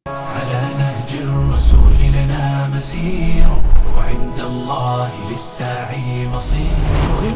على نهج الرسول لنا مسير، وعند الله للسعي مصير.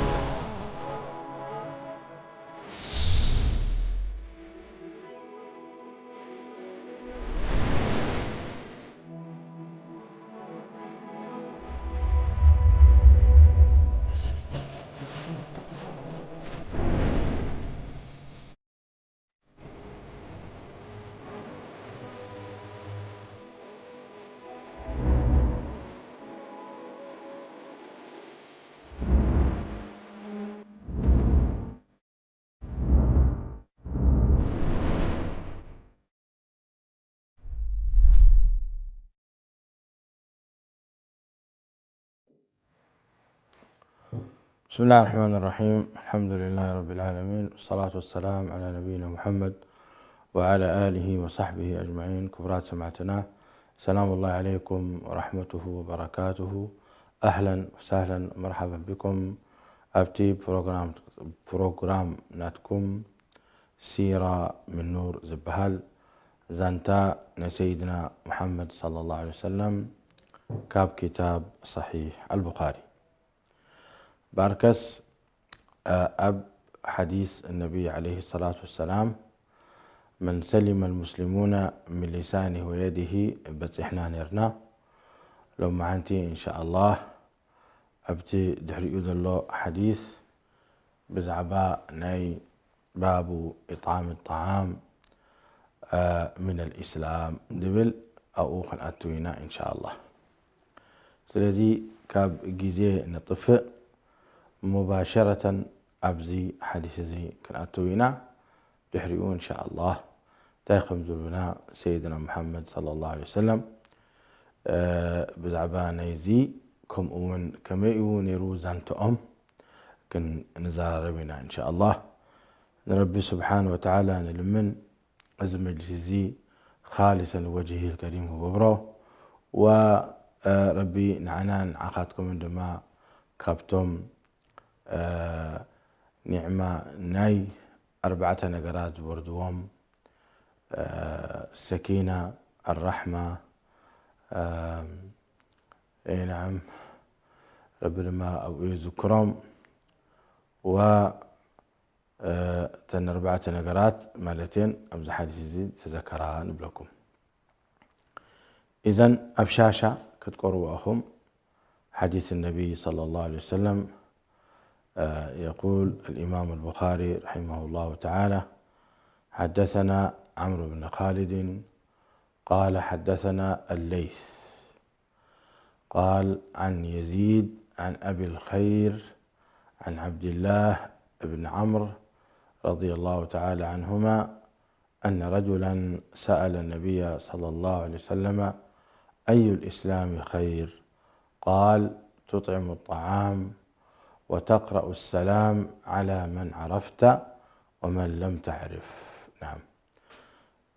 بسم الله الرحمن الرحيم. الحمد لله رب العالمين، والصلاة والسلام على نبينا محمد وعلى آله وصحبه أجمعين. ክቡራት ሰማዕትና፣ سلام الله عليكم ورحمته وبركاته. أهلا وسهلا، مرحبا بكم ኣብቲ ፕሮግራም ፕሮግራም ናትኩም ሲራ ምን ኑር ዝበሃል ዛንታ ናይ ሰይድና ሙሓመድ ሰለላሁ ዐለይሂ ወሰለም ካብ ኪታብ ሰሒሕ ኣልቡኻሪ። ባርከስ ኣብ ሓዲስ ነቢይ ዐለይሂ ሰላቱ ወሰላም መን ሰሊመ ልሙስሊሙነ ምን ሊሳኒሂ ወየዲሂ በፂሕና ነርና። ሎማዓንቲ እንሻ ኣላህ ኣብቲ ድሕሪኡ ዘሎ ሓዲስ ብዛዕባ ናይ ባቡ ኢጥዓም ጣዓም ሚነል ኢስላም ዝብል ኣብኡ ክንኣትው ኢና እንሻ ኣላህ። ስለዚ ካብ ግዜ ነጥፍእ ሙባሸረተን ኣብዚ ሓዲስ እዚ ክንኣትው ኢና። ድሕሪኡ እንሻ ኣላህ እንታይ ከም ዝብሉና ሰይድና ሙሓመድ ሰለላሁ ዐለይሂ ወሰለም ብዛዕባ ናይዚ ከምኡ እውን ከመይ እዩ ነይሩ ዛንትኦም ክንዘራረብ ኢና እንሻ ኣላህ። ንረቢ ስብሓን ወተዓላ ንልምን እዚ መጅሊስ እዚ ኻሊሰን ወጅሂ ልከሪም ክገብሮ ወረቢ ንዓናን ንዓኻትኩምን ድማ ካብቶም ኒዕማ ናይ ኣርባዕተ ነገራት ዝበርድዎም ሰኪና፣ ኣራሕማ፣ እ፣ ናዓም፣ ረቢ ድማ ኣብኡ የዝክሮም። ወ፣ እ፣ እተን ኣርባዕተ ነገራት ማለት እየን ኣብዚ ሓዲስ እዚ ተዘከራ ንብለኩም። ኢዘን ኣብ ሻሻ ክትቀርቡ ኢኹም። حديث النبي صلى الله عليه وسلم، آه، يقول الإمام البخاري رحمه الله تعالى: حدثنا عمرو بن خالد قال: حدثنا الليث قال: عن يزيد عن أبي الخير عن عبد الله بن عمرو رضي الله تعالى عنهما أن رجلا سأل النبي صلى الله عليه وسلم: أي الإسلام خير؟ قال: تطعم الطعام وتقرأ السلام على من عرفت ومن لم تعرف. نعم.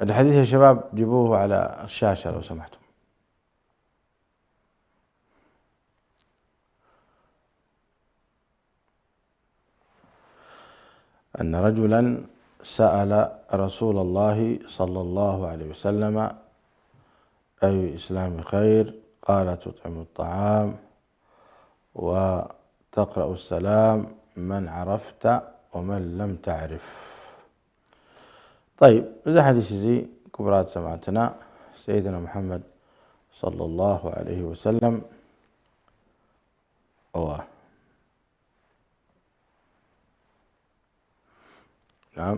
الحديث يا شباب جيبوه على الشاشة لو سمحتم. أن رجلا سأل رسول الله صلى الله عليه وسلم: أي الإسلام خير؟ قال: تطعم الطعام وتقرأ السلام من عرفت ومن لم تعرف. طيب، እዚ ሓዲስ እዚ ክቡራት ሰማዕትና ሰይድና ሙሓመድ ሰለላሁ ዐለይሂ ወሰለም እዋ። ናም።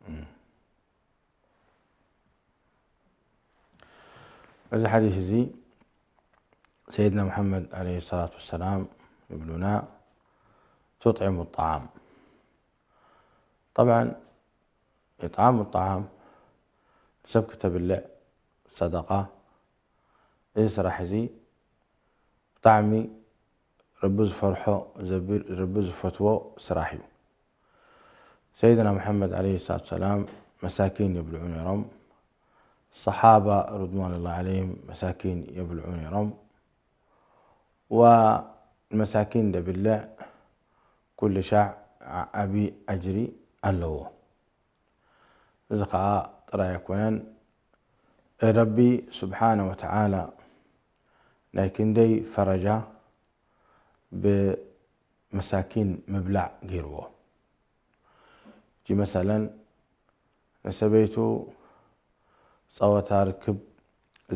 እም። እዚ ሓዲስ እዚ ሰይድና ሙሓመድ ዐለይሂ ሰላቱ ወሰላም ይብሉና፣ ቱጥዕሙ ጣዓም። ጠብዓን፣ ኢጥዓሙ ጣዓም፣ ንሰብ ክተብልዕ፣ ሰደቃ፣ እዚ ስራሕ እዚ ብጣዕሚ ረቢ ዝፈርሖ፣ ረቢ ዝፈትዎ ስራሕ እዩ። ሰይድና መሓመድ ዓለይሂ ሰላቱ ሰላም መሳኪን የብልዑ ነይሮም። ሰሓባ ርድዋንላሂ ዓለይሂም መሳኪን የብልዑ ነይሮም። ወመሳኪን ደብልዕ ኩሉ ሻዕ ዓቢ ኣጅሪ ኣለዎ። እዚ ኸኣ ጥራይ ኣይኮነን፣ ረቢ ስብሓነ ወተዓላ ናይ ክንደይ ፈረጃ ብመሳኪን ምብላዕ ገይርዎ። ሕጂ መሰለን ንሰበይቱ ጸወታ ርክብ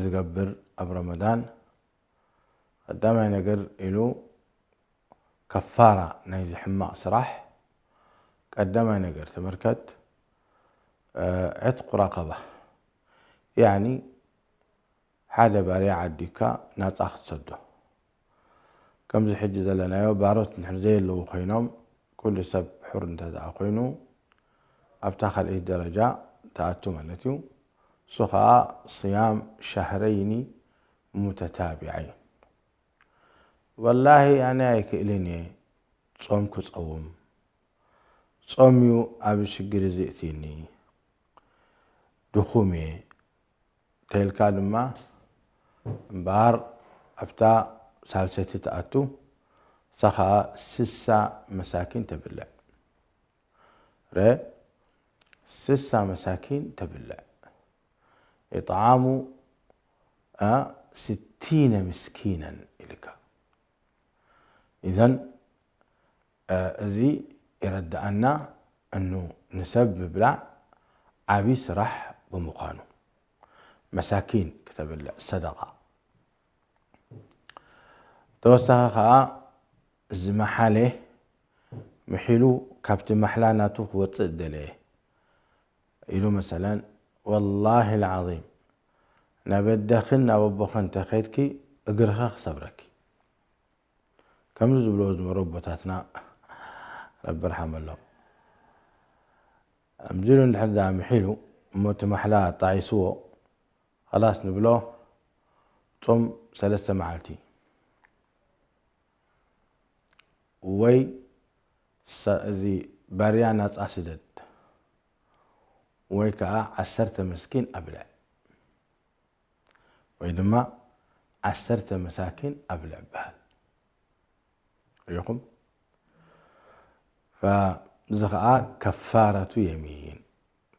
ዝገብር ኣብ ረመዳን ቀዳማይ ነገር ኢሉ ከፋራ ናይዚ ሕማቕ ስራሕ ቀዳማይ ነገር ተመልከት፣ ዕትቁ ረቐባ፣ ያኒ ሓደ ባርያ ዓዲግካ ናጻ ክትሰዶ። ከምዚ ሕጂ ዘለናዮ ባሮት እንድሕር ዘየለዉ ኮይኖም፣ ኩሉ ሰብ ሕር እንተ ደኣ ኮይኑ፣ ኣብታ ካልኣይቲ ደረጃ ትኣቱ ማለት እዩ። እሱ ኸኣ صيام شهرين متتابعين። ወላሂ ኣነ ኣይክእልን እየ ጾም ክጸውም። ጾም እዩ ኣብ ሽግር እዚ እትይኒ። ድኹም እየ። ተልካ ድማ እምበኣር ኣብታ ሳልሰይቲ ትኣቱ፣ እሳ ኸኣ ስሳ መሳኪን ተብልዕ። ረ ስሳ መሳኪን ተብልዕ። ኢጥዓሙ ስቲነ ምስኪነን ኢልካ። ኢዘን እዚ ይረድኣና እኑ ንሰብ ምብላዕ ዓቢ ስራሕ ብምዃኑ። መሳኪን ክተብልዕ ሰደቓ። ተወሳኺ ኸኣ ዝመሓለ ምሒሉ ካብቲ ማሕላ ናቱ ክወጽእ ዝደለየ ኢሉ መሰለን፣ ወላሂ ልዓዚም ናብ ኣደኽን ናብ ኣቦኽን እንተኸድኪ እግርኺ ክሰብረኪ። ከምዚ ዝብልዎ ዝነበሩ ኣቦታትና ረቢ ርሓመሎም። ኣምዚሉ እንድሕር ደኣ ምሒሉ እሞ እቲ ማሕላ ጣዒስዎ፣ ኸላስ ንብሎ፣ ጾም ሰለስተ መዓልቲ ወይ ሰ-፣ እዚ ባርያ ናጻ ስደድ ወይ ከኣ ዓሰርተ መስኪን ኣብልዕ። ወይ ድማ ዓሰርተ መሳኪን ኣብልዕ በሃል። ርኢኹም? ፈ-፣ እዚ ኸኣ ከፋረቱ የሚን፣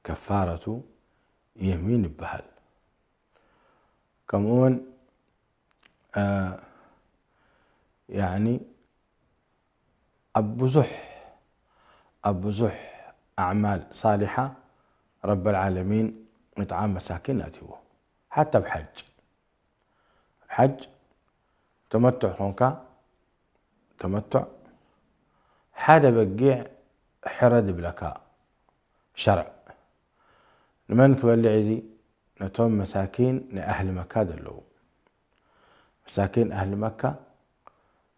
ከፋረቱ የሚን ይበሃል። ከምኡ እውን፣ እ፣ ያኒ ኣብ ብዙሕ፣ ኣብ ብዙሕ ኣዕማል ሳሊሓ ረበል ዓለሚን ምጥዓም መሳኪን ኣትይዎ። ሓታ ኣብ ሓጅ፣ ኣብ ሓጅ ተመቱዕ ኾንካ፣ ተመቱዕ ሓደ በጊዕ ሕረድ ይብለካ ሸርዕ። ንመን ክበልዕ እዚ? ነቶም መሳኪን ናይ ኣህሊ መካ ዘለዉ። መሳኪን ኣህሊ መካ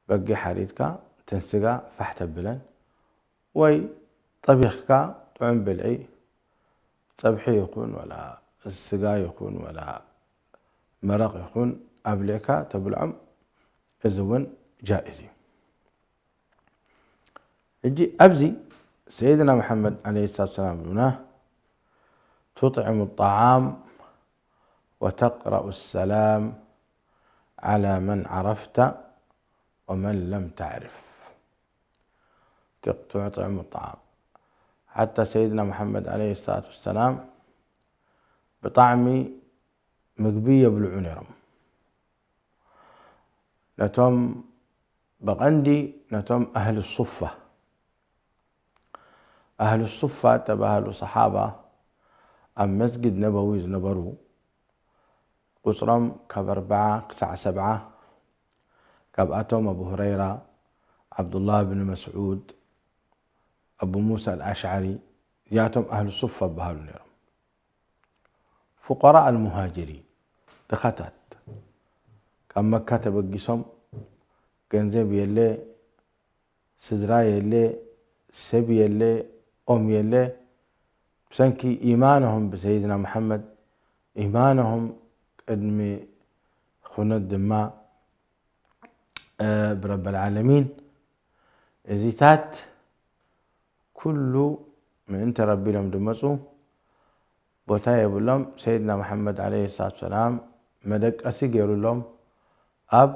በጊዕ ሓሪድካ፣ እተን ስጋ ፋሕ ተብለን፣ ወይ ጠቢኽካ ጥዑም ብልዒ፣ ጸብሒ ይኹን ወላ ስጋ ይኹን ወላ መረቕ ይኹን ኣብሊዕካ ተብልዖም፣ እዚ እውን ጃኢዝ እዩ። ሕጂ ኣብዚ ሰይድና መሓመድ ዓለይሂ ሰላቱ ወሰላም ይብሉና፣ ቱጥዕሙ ጣዓም ወተቅረኡ ሰላም ዓላ መን ዓረፍተ ወመን ለም ተዕርፍ። ትጥዕሙ ጣዓም። ሓታ ሰይድና መሓመድ ዓለይሂ ሰላቱ ወሰላም ብጣዕሚ ምግቢ የብልዑ ነይሮም። ነቶም ብቐንዲ ነቶም ኣህሊ ሱፋ፣ ኣህሊ ሱፋ እተባህሉ ሰሓባ ኣብ መስጊድ ነበዊ ዝነበሩ፣ ቁጽሮም ካብ ኣርብዓ ክሳዕ ሰብዓ፣ ካብኣቶም ኣቡ ሁረይራ፣ ዓብዱላህ ብን መስዑድ፣ ኣቡ ሙሳ ኣልኣሽዓሪ፣ እዚኣቶም ኣህሊ ሱፋ ይበሃሉ ነይሮም። ፉቀራእ ኣልሙሃጅሪን፣ ድኻታት፣ ካብ መካ ተበጊሶም፣ ገንዘብ የለ፣ ስድራ የለ፣ ሰብ የለ፣ ኦም የለ፣ ብሰንኪ ኢማኖም ብሰይድና መሓመድ፣ ኢማኖም ቅድሚ ኹነት ድማ ብረበል ዓለሚን እዚታት ኩሉ ምእንቲ ረቢ ኢሎም ድመፁ ቦታ የብሎም። ሰይድና መሓመድ ዓለይሂ ሰላቱ ሰላም መደቀሲ ገይሩሎም ኣብ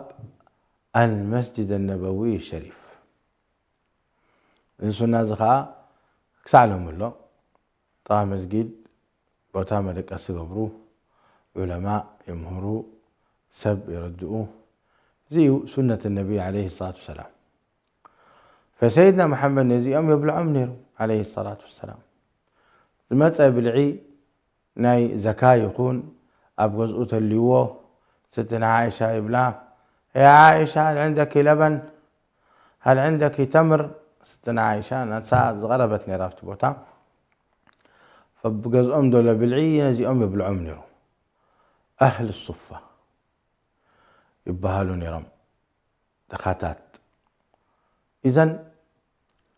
ኣልመስጅድ ነበዊ ሸሪፍ። እዚ ሱና እዚ ኸዓ ክሳዕ ሎሚ ኣሎ። ጥቓ መስጊድ ቦታ መደቀሲ ይገብሩ፣ ዑለማ የምህሩ፣ ሰብ የረድኡ። እዚ እዩ ሱነት ነቢ ዓለይሂ ሰላቱ ሰላም። ፈሰይድና መሓመድ ነዚኦም የብልዖም ነይሩ ዓለይሂ ሰላቱ ወሰላም። ዝመፀ ብልዒ ናይ ዘካ ይኹን ኣብ ገዝኡ ተልይዎ ስትነ ዓኢሻ ይብላ፣ ያ ዓኢሻ፣ ሃል ዕንደኪ ለበን? ሃል ዕንደኪ ተምር? ስትነ ዓኢሻ ናሳ ዝቐረበት ነይራ ኣብቲ ቦታ። ፈብገዝኦም ዘሎ ብልዒ ነዚኦም የብልዖም ነይሩ። ኣህል ሱፋ ይበሃሉ ነይሮም። ድኻታት። ኢዘን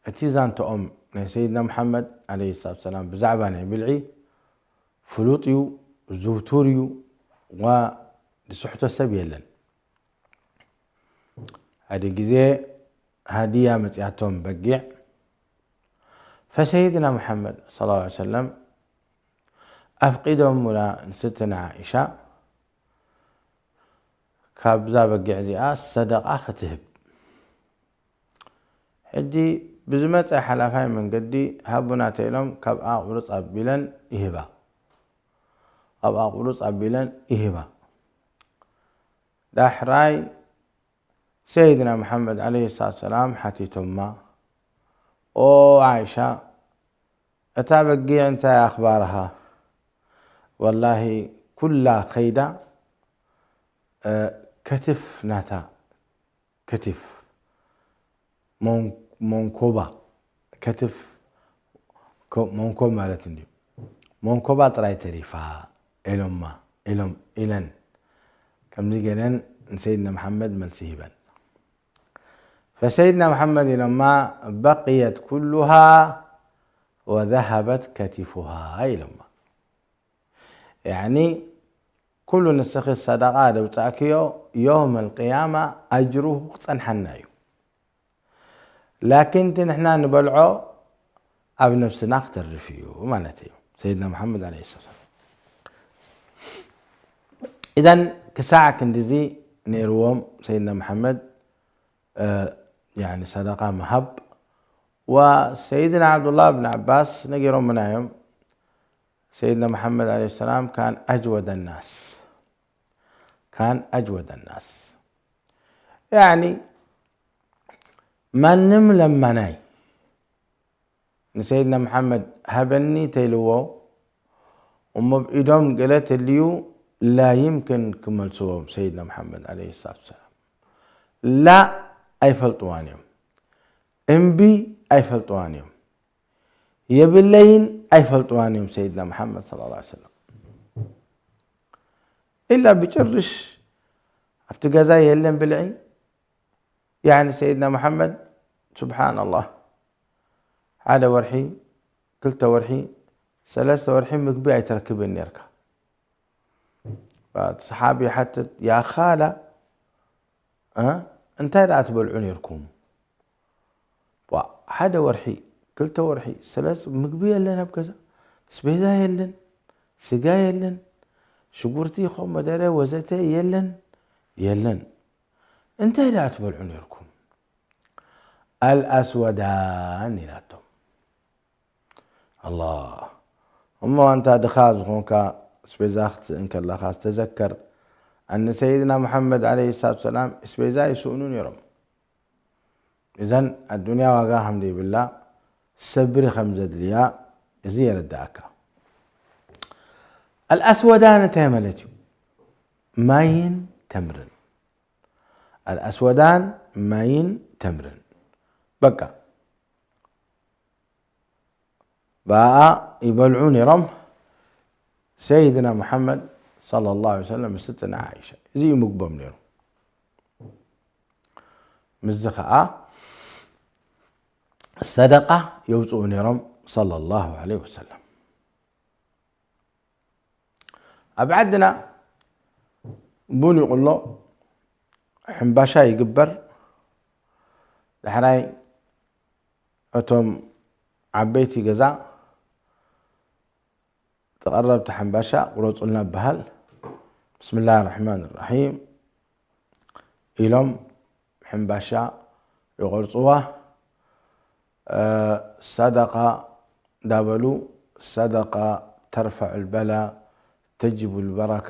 እቲ ዛንተኦም ናይ ሰይድና መሓመድ ዓለይሂ ሰላቱ ሰላም ብዛዕባ ናይ ብልዒ ፍሉጥ እዩ፣ ዝውቱር እዩ፣ ዋ ዝስሕቶ ሰብ የለን። ሓደ ግዜ ሃድያ መፅያቶም በጊዕ ፈሰይድና መሓመድ ሰለላሁ ዐለይሂ ወሰለም ኣፍቂዶሙላ ንስትነ ዓኢሻ ካብዛ በጊዕ እዚኣ ሰደቓ ክትህብ። ሕጂ ብዝመፀ ሓላፋይ መንገዲ ሃቡና ተኢሎም ካብ ኣቑርፅ ኣቢለን ይህባ። ኣብ ኣቑርፅ ኣቢለን ይህባ። ዳሕራይ ሰይድና መሓመድ ዓለይሂ ሰላቱ ሰላም ሓቲቶማ፣ ኦ ዓይሻ፣ እታ በጊዕ እንታይ ኣኽባርሃ? ወላሂ ኩላ ከይዳ፣ እ፣ ከትፍ ናታ፣ ከትፍ፣ ሞን-፣ ሞንኮባ፣ ከትፍ፣ ኮ-፣ ሞንኮብ ማለት እንድዩ። ሞንኮባ ጥራይ ተሪፋ ኢሎማ፣ ኢሎም፣ ኢለን። ከምዚ ገለን ንሰይድና መሓመድ መልሲ ሂበን። ፈሰይድና መሓመድ ኢሎማ፣ በቅየት ኩሉሃ ወዘሃበት ከቲፉሃ ኢሎማ። ያዕኒ፣ ኩሉ ንስኺ ሰደቓ ደውጻእክዮ፣ ዮም ኣልቅያማ ኣጅሩሁ ክጸንሓና እዩ። ላኪን እቲ ንሕና ንበልዖ ኣብ ነብስና ክተርፍ እዩ ማለት እዩ። ሰይድና መሓመድ ዓለይሂ ሰላም። ኢዘን ክሳዕ ክንድዚ ነይርዎም ሰይድና መሓመድ፣ እ፣ ያኒ ሰደቓ ምሃብ። ወሰይድና ዓብዱላህ ብን ዓባስ ነጊሮምና እዮም። ሰይድና መሓመድ ዓለይሂ ሰላም ካን ኣጅወደ ናስ። ካን ኣጅወደ ናስ። ያኒ ማንም ለማናይ ንሰይድና መሓመድ ሃበኒ ተይልዎ፣ እሞ ብኢዶም ገለ ተልዩ ላ ይምክን ክመልስዎም ሰይድና መሓመድ ዓለይሂ ሰላቱ ሰላም። ላ ኣይፈልጥዋን እዮም። እምቢ ኣይፈልጥዋን እዮም። የብለይን ኣይፈልጥዋን እዮም ሰይድና መሓመድ ሰለላሁ ዐለይሂ ወሰለም። ኢላ ብጭርሽ ኣብቲ ገዛ የለን ብልዒ። ያኒ ሰይድና መሓመድ፣ ሱብሓነላህ፣ ሓደ ወርሒ፣ ክልተ ወርሒ፣ ሰለስተ ወርሒ ምግቢ ኣይትረክብን ኔርካ። እቲ ሰሓቢ ይሓትት፣ ያ ኻላ፣ እ፣ እንታይ ደኣ ትበልዑ ኔርኩም? ዋ፣ ሓደ ወርሒ፣ ክልተ ወርሒ፣ ሰለስተ፣ ምግቢ የለን ኣብ ገዛ፣ ስቤዛ የለን፣ ስጋ የለን፣ ሽጉርቲ፣ ኮመደረ ወዘተ የለን፣ የለን። እንታይ ደኣ ትበልዑ ኔርኩም? ኣልኣስወዳን ኢላቶም። ኣላህ። እሞ ኣንታ ድኻ ዝኾንካ ስቤዛ ክትስእን ከለኻ ዝተዘከር፣ ኣን ሰይድና መሓመድ ዓለይሂ ሰላቱ ሰላም ስቤዛ ይስእኑ ኔሮም። እዘን ኣዱንያ ዋጋ ከም ዘይብላ ሰብሪ ከም ዘድልያ እዚ የረድኣካ። ኣልኣስወዳን እንታይ ማለት እዩ? ማይን ተምርን። ኣልኣስወዳን ማይን ተምርን። በቃ። ብኣኣ ይበልዑ ነይሮም። ሰይድና ሙሓመድ ሰለላሁ ዐለይሂ ወሰለም ምስ ስትነ ዓኢሻ። እዚ እዩ ምግቦም ነይሩ። ምስዚ ኸዓ ሰደቃ የውፅኡ ነይሮም ሰለላሁ ዐለይሂ ወሰለም። ኣብ ዓድና ቡን ይቑሎ፣ ሕምባሻ ይግበር፣ ዳሕራይ እቶም ዓበይቲ ገዛ ተቐረብቲ ሕምባሻ ቁረጹልና ይበሃል። ብስምላህ ራሕማን ራሒም ኢሎም ሕምባሻ ይቆርጽዋ። እ፣ ሰደቃ እንዳበሉ፣ ሰደቃ ተርፈዕ ልበላ ተጅቡ ልበረካ፣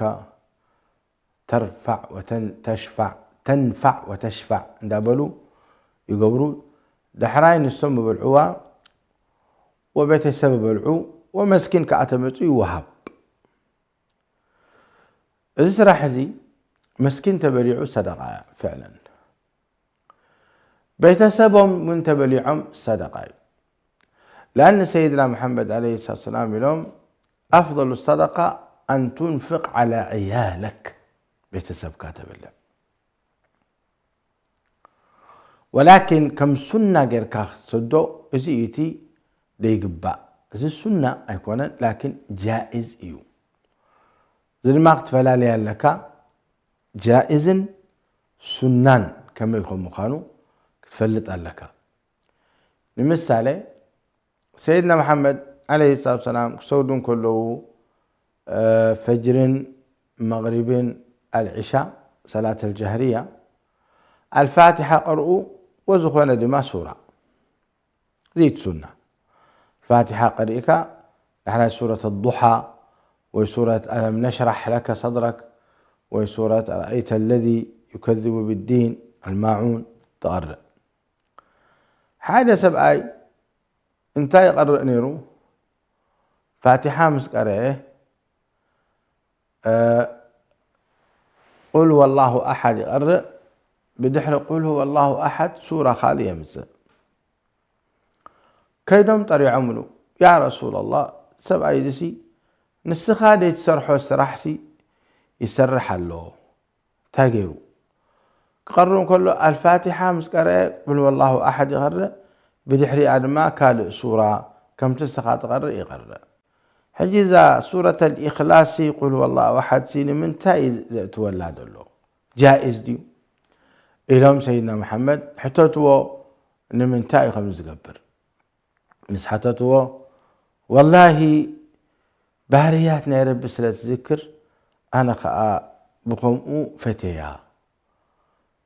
ተርፋዕ ወተን-፣ ተሽፋዕ፣ ተንፋዕ ወተሽፋዕ እንዳበሉ ይገብሩ። ዳሕራይ ንሶም ይበልዕዋ፣ ወቤተሰብ ይበልዑ፣ ወመስኪን ከኣ ተመጹ ይወሃብ። እዚ ስራሕ እዚ መስኪን ተበሊዑ ሰደቃ እያ ፍዕለን። ቤተሰቦም እውን ተበሊዖም ሰደቃ እዩ። ለኣን ሰይድና መሐመድ ዓለይሂ ሰላቱ ወሰላም ኢሎም፣ "ኣፍضሉ ሰደቃ ኣን ቱንፍቅ ዓላ ዕያለክ"፣ ቤተሰብካ ተበልዕ። ወላኪን ከም ሱና ጌርካ ክትሰዶ፣ እዚ እዩ እቲ ዘይግባእ። እዚ ሱና ኣይኮነን፣ ላኪን ጃኢዝ እዩ። እዚ ድማ ክትፈላልያ ኣለካ፣ ጃኢዝን ሱናን ከመይ ከም ምዃኑ ክትፈልጥ ኣለካ። ንምሳሌ፣ ሰይድና መሓመድ ዓለይሂ ሰላቱ ወሰላም ክሰግዱ እንከለዉ፣ እ፣ ፈጅርን መግሪብን ኣልዒሻ፣ ሰላት ኣልጃህርያ፣ ኣልፋቲሓ ቀርኡ፣ ወዝኾነ ድማ ሱራ። እዚ እቲ ሱና። ፋቲሓ ቀሪእካ፣ ዳሕራይ ሱረት ኣዱሓ ወይ ሱረት ኣለም ነሽራሕ ለከ ሰድረክ ወይ ሱረት ኣረኣይተ ለዚ ዩከዚቡ ብዲን፣ ኣልማዑን፣ ትቐርእ። ሓደ ሰብኣይ እንታይ ይቐርእ ነይሩ? ፋቲሓ ምስ ቀረአ፣ እ፣ ቁል ወላሁ ኣሓድ ይቐርእ። ብድሕሪ ቁል ሁወላሁ ኣሓድ ሱራ ካልእ የምጽእ። ከይዶም ጠሪዖምሉ፣ "ያ ረሱለላህ፣ ሰብኣይ እዚሲ ንስኻ ዘይትሰርሖ ስራሕሲ ይሰርሕ ኣሎ። እንታይ ገይሩ?" ክቐርእ እንከሎ፣ ኣልፋቲሓ ምስ ቀረአ፣ ቁል ወላሁ ኣሓድ ይቐርእ፣ ብድሕሪኣ ድማ ካልእ ሱራ፣ ከምቲ ንስኻ ትቐርእ፣ ይቐርእ። ሕጂ እዛ ሱረት ኣልኢኽላስሲ፣ ቁል ወላሁ ኣሓድሲ፣ ንምንታይ እዩ ዘእትወላ ዘሎ? ጃኢዝ ድዩ? ኢሎም ሰይድና መሓመድ ሕተትዎ፣ ንምንታይ እዩ ከምዚ ዝገብር? ምስ ሓተትዎ፣ "ወላሂ፣ ባህርያት ናይ ረቢ ስለ ትዝክር፣ ኣነ ኸኣ ብኸምኡ ፈትየያ።"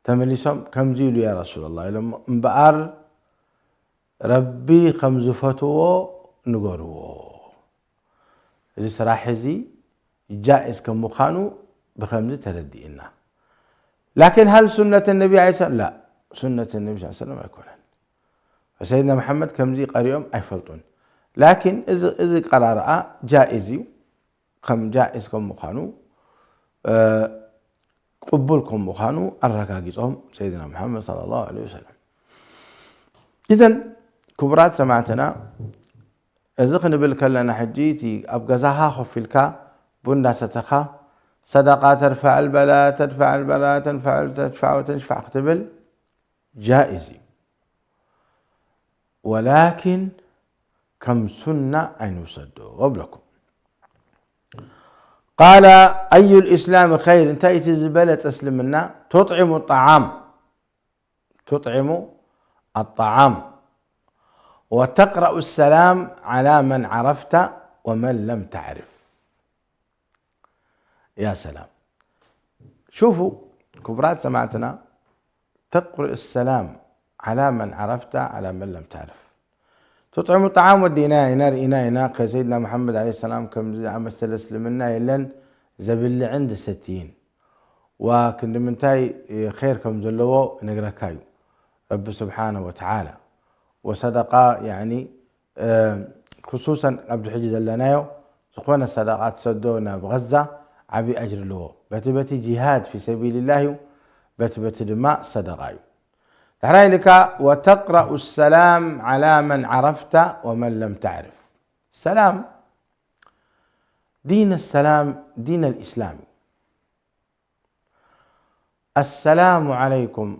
ተመሊሶም፣ "ከምዚ ኢሉ፣ ያ ረሱለላህ" ኢሎሞ፣ "እምበኣር ረቢ ከም ዝፈትዎ ንገርዎ። እዚ ስራሕ እዚ ጃኢዝ ከም ምዃኑ ብኸምዚ ተረዲእና። ላኪን ሃል ሱነት ነቢ ዓለይሂ ሰላም?" ላ፣ ሱነት ነቢ ሰለላሁ ዐለይሂ ወሰለም ኣይኮነን። ሰይድና መሓመድ ከምዚ ቀሪኦም ኣይፈልጡን። ላኪን እዚ፣ እዚ ቀራርኣ ጃኢዝ እዩ። ከም ጃኢዝ ከም ምዃኑ፣ እ፣ ቅቡል ከም ምዃኑ ኣረጋጊጾም ሰይድና መሓመድ ሰለላሁ ዐለይሂ ወሰለም። ኢዘን ክቡራት ሰማዕትና፣ እዚ ክንብል ከለና ሕጂ እቲ ኣብ ገዛኻ ኮፍ ኢልካ ቡን እንዳሰተኻ ሰደቃ ተርፋዕ ልበላ፣ ተድፋዕ ልበላ፣ ተንፋዕ፣ ተድፋዕ ወተንሽፋዕ ክትብል ጃኢዝ እዩ። ወላኪን ከም ሱና ኣይንውሰዶ እብለኩም። ቃለ ኣዩ ልእስላም ኸይር፣ እንታይ እቲ ዝበለጸ እስልምና? ቱጥዕሙ ጣዓም፣ ቱጥዕሙ ኣጣዓም ወተቅረኡ ሰላም ዓላ መን ዓረፍተ ወመን ለም ተዕርፍ። ያ ሰላም። ሹፉ፣ ክቡራት ሰማዕትና፣ ተቅርእ ሰላም ዓላ መን ዓረፍተ ዓላ መን ለም ተዕርፍ። ቱጥዕሙ ጣዓም ወዲእና ኢና፣ ርኢና ኢና፣ ከሰይድና መሓመድ ዓለይሂ ሰላም ከምዚ ዝኣመሰለ እስልምና የለን፣ ዘብልዕን ዘሰትይን። ዋ ክንዲ ምንታይ ኸይር ከም ዘለዎ ይነግረካ እዩ ረቢ ስብሓነ ወተዓላ። ወሰደቃ፣ ያዕኒ፣ እ፣ ክሱሰን ኣብዚ ሕጂ ዘለናዮ፣ ዝኾነ ሰደቃ ትሰዶ ናብ ገዛ ዓቢ ኣጅሪ ኣለዎ። በቲ፣ በቲ ጂሃድ ፊ ሰቢልላህ እዩ፣ በቲ፣ በቲ ድማ ሰደቃ እዩ። ዳሕራይ ኢልካ፣ "ወተቅረኡ ሰላም ዓላ መን ዓረፍተ ወመን ለም ተዕርፍ።" ሰላም፣ ዲን ሰላም፣ ዲን ኣልኢስላም እዩ። ኣሰላሙ ዓለይኩም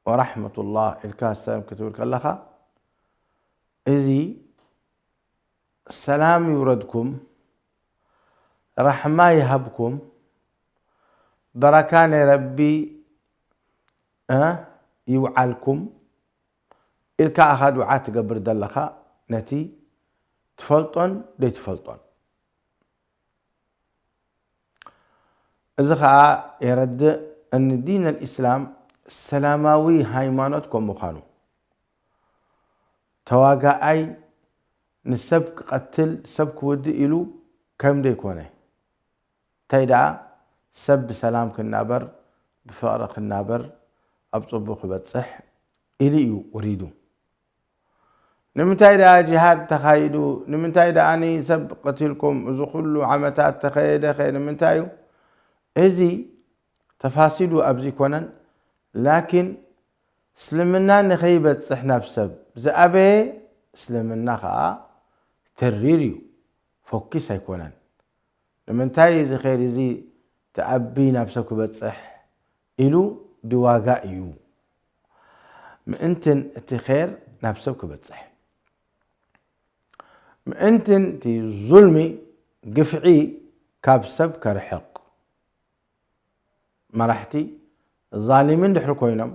ወራሕመቱላህ ኢልካ ሰላም ክትብል ከለኻ፣ እዚ ሰላም ይውረድኩም፣ ራሕማ ይሃብኩም፣ በረካ ናይ ረቢ፣ እ፣ ይውዓልኩም፣ ኢልካ ኢኻ ዱዓ ትገብር ዘለኻ ነቲ ትፈልጦን ዘይትፈልጦን። እዚ ኸኣ የረድእ እን ዲን ኣልኢስላም ሰላማዊ ሃይማኖት ከም ምዃኑ፣ ተዋጋኣይ ንሰብ ክቐትል፣ ሰብ ክውድእ ኢሉ ከም ዘይኮነ፣ እንታይ ደኣ ሰብ ብሰላም ክናበር፣ ብፍቕሪ ክናበር፣ ኣብ ጽቡቕ ክበጽሕ ኢሉ እዩ ወሪዱ። ንምንታይ ደኣ ጂሃድ ተኻይዱ? ንምንታይ ደኣ ሰብ ቀቲልኩም? እዚ ኩሉ ዓመታት ተኸየደ ኸ ንምንታይ እዩ? እዚ ተፋሲሉ ኣብዚ ኣይኮነን፣ ላኪን እስልምና ንኸይበጽሕ ናብ ሰብ ዝኣበየ እስልምና ኸኣ ተሪር እዩ፣ ፎኪስ ኣይኮነን። ንምንታይ እዚ ኸይር እዚ ተኣቢ ናብ ሰብ ክበጽሕ ኢሉ ድዋጋ እዩ። ምእንትን እቲ ኸይር ናብ ሰብ ክበጽሕ፣ ምእንትን እቲ ዙልሚ፣ ግፍዒ ካብ ሰብ ከርሕቕ። መራሕቲ ዛሊሚን ድሕሪ ኮይኖም፣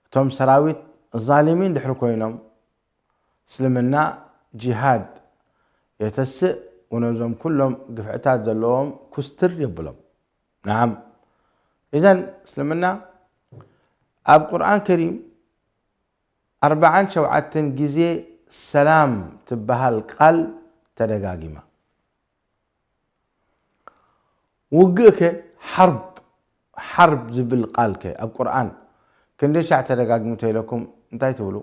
እቶም ሰራዊት ዛሊሚን ድሕሪ ኮይኖም፣ እስልምና ጂሃድ የተስእ፣ ወነዞም ኩሎም ግፍዕታት ዘለዎም ኩስትር የብሎም። ናዓም፣ ኢዘን እስልምና ኣብ ቁርኣን ከሪም ኣርብዓን ሸውዓተን ግዜ ሰላም ትበሃል ቃል ተደጋጊማ። ውግእ ከ ሓርብ፣ ሓርብ ዝብል ቃል ከ ኣብ ቁርኣን ክንደይ ሻዕ ተደጋጊሙ ተኢለኩም እንታይ ትብሉ?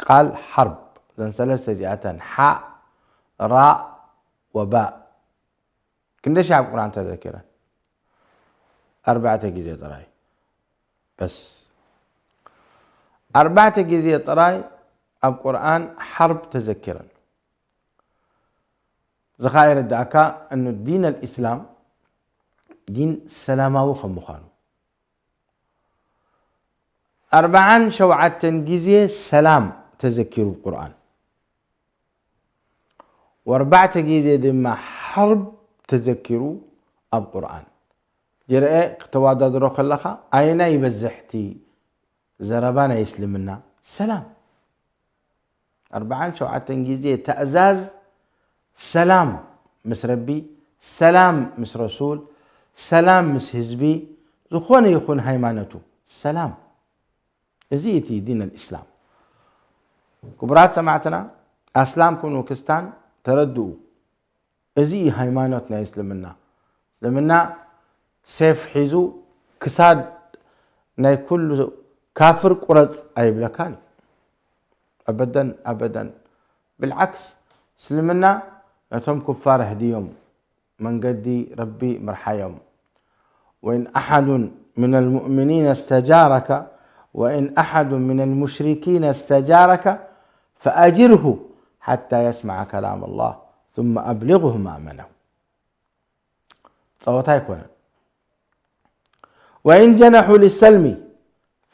ቃል ሓርብ፣ እዘን ሰለስተ እዚኣተን፣ ሓእ፣ ራእ ወባእ፣ ክንደይ ሻዕ ኣብ ቁርኣን ተዘኪረን? ኣርባዕተ ግዜ ጥራይ። በስ ኣርባዕተ ግዜ ጥራይ ኣብ ቁርኣን ሓርብ ተዘኪረን። እዚ ኸኣ የረድኣካ እኑ ዲን ኣልኢስላም ዲን ሰላማዊ ከም ምዃኑ። ኣርብዓን ሸውዓተን ግዜ ሰላም ተዘኪሩ ኣብ ቁርኣን። ወኣርባዕተ ግዜ ድማ ሓርብ ተዘኪሩ ኣብ ቁርኣን። ጀርኤ ክተወዳድሮ ከለኻ ኣየናይ ይበዝሕ እቲ ዘረባ ናይ እስልምና? ሰላም። ኣርብዓን ሸውዓተን ግዜ ተእዛዝ ሰላም ምስ ረቢ፣ ሰላም ምስ ረሱል፣ ሰላም ምስ ህዝቢ፣ ዝኾነ ይኹን ሃይማኖቱ ሰላም። እዚ እቲ ዲን ኣልኢስላም። ክቡራት ሰማዕትና፣ ኣስላም ኩኑ ክስታን ተረድኡ። እዚ እዩ ሃይማኖት ናይ እስልምና። እስልምና ሴፍ ሒዙ ክሳድ ናይ ኩሉ ካፍር ቁረጽ ኣይብለካን እዩ። ኣበደን ኣበደን። ብልዓክስ፣ እስልምና ነቶም ኩፋር ኣህድዮም፣ መንገዲ ረቢ ምርሓዮም። وإن أحد من المؤمنين استجارك وإن أحد من المشركين استجارك فأجره حتى يسمع كلام الله ثم أبلغه مأمنه. ጸወታ ኣይኮነን። وإن جنحوا للسلم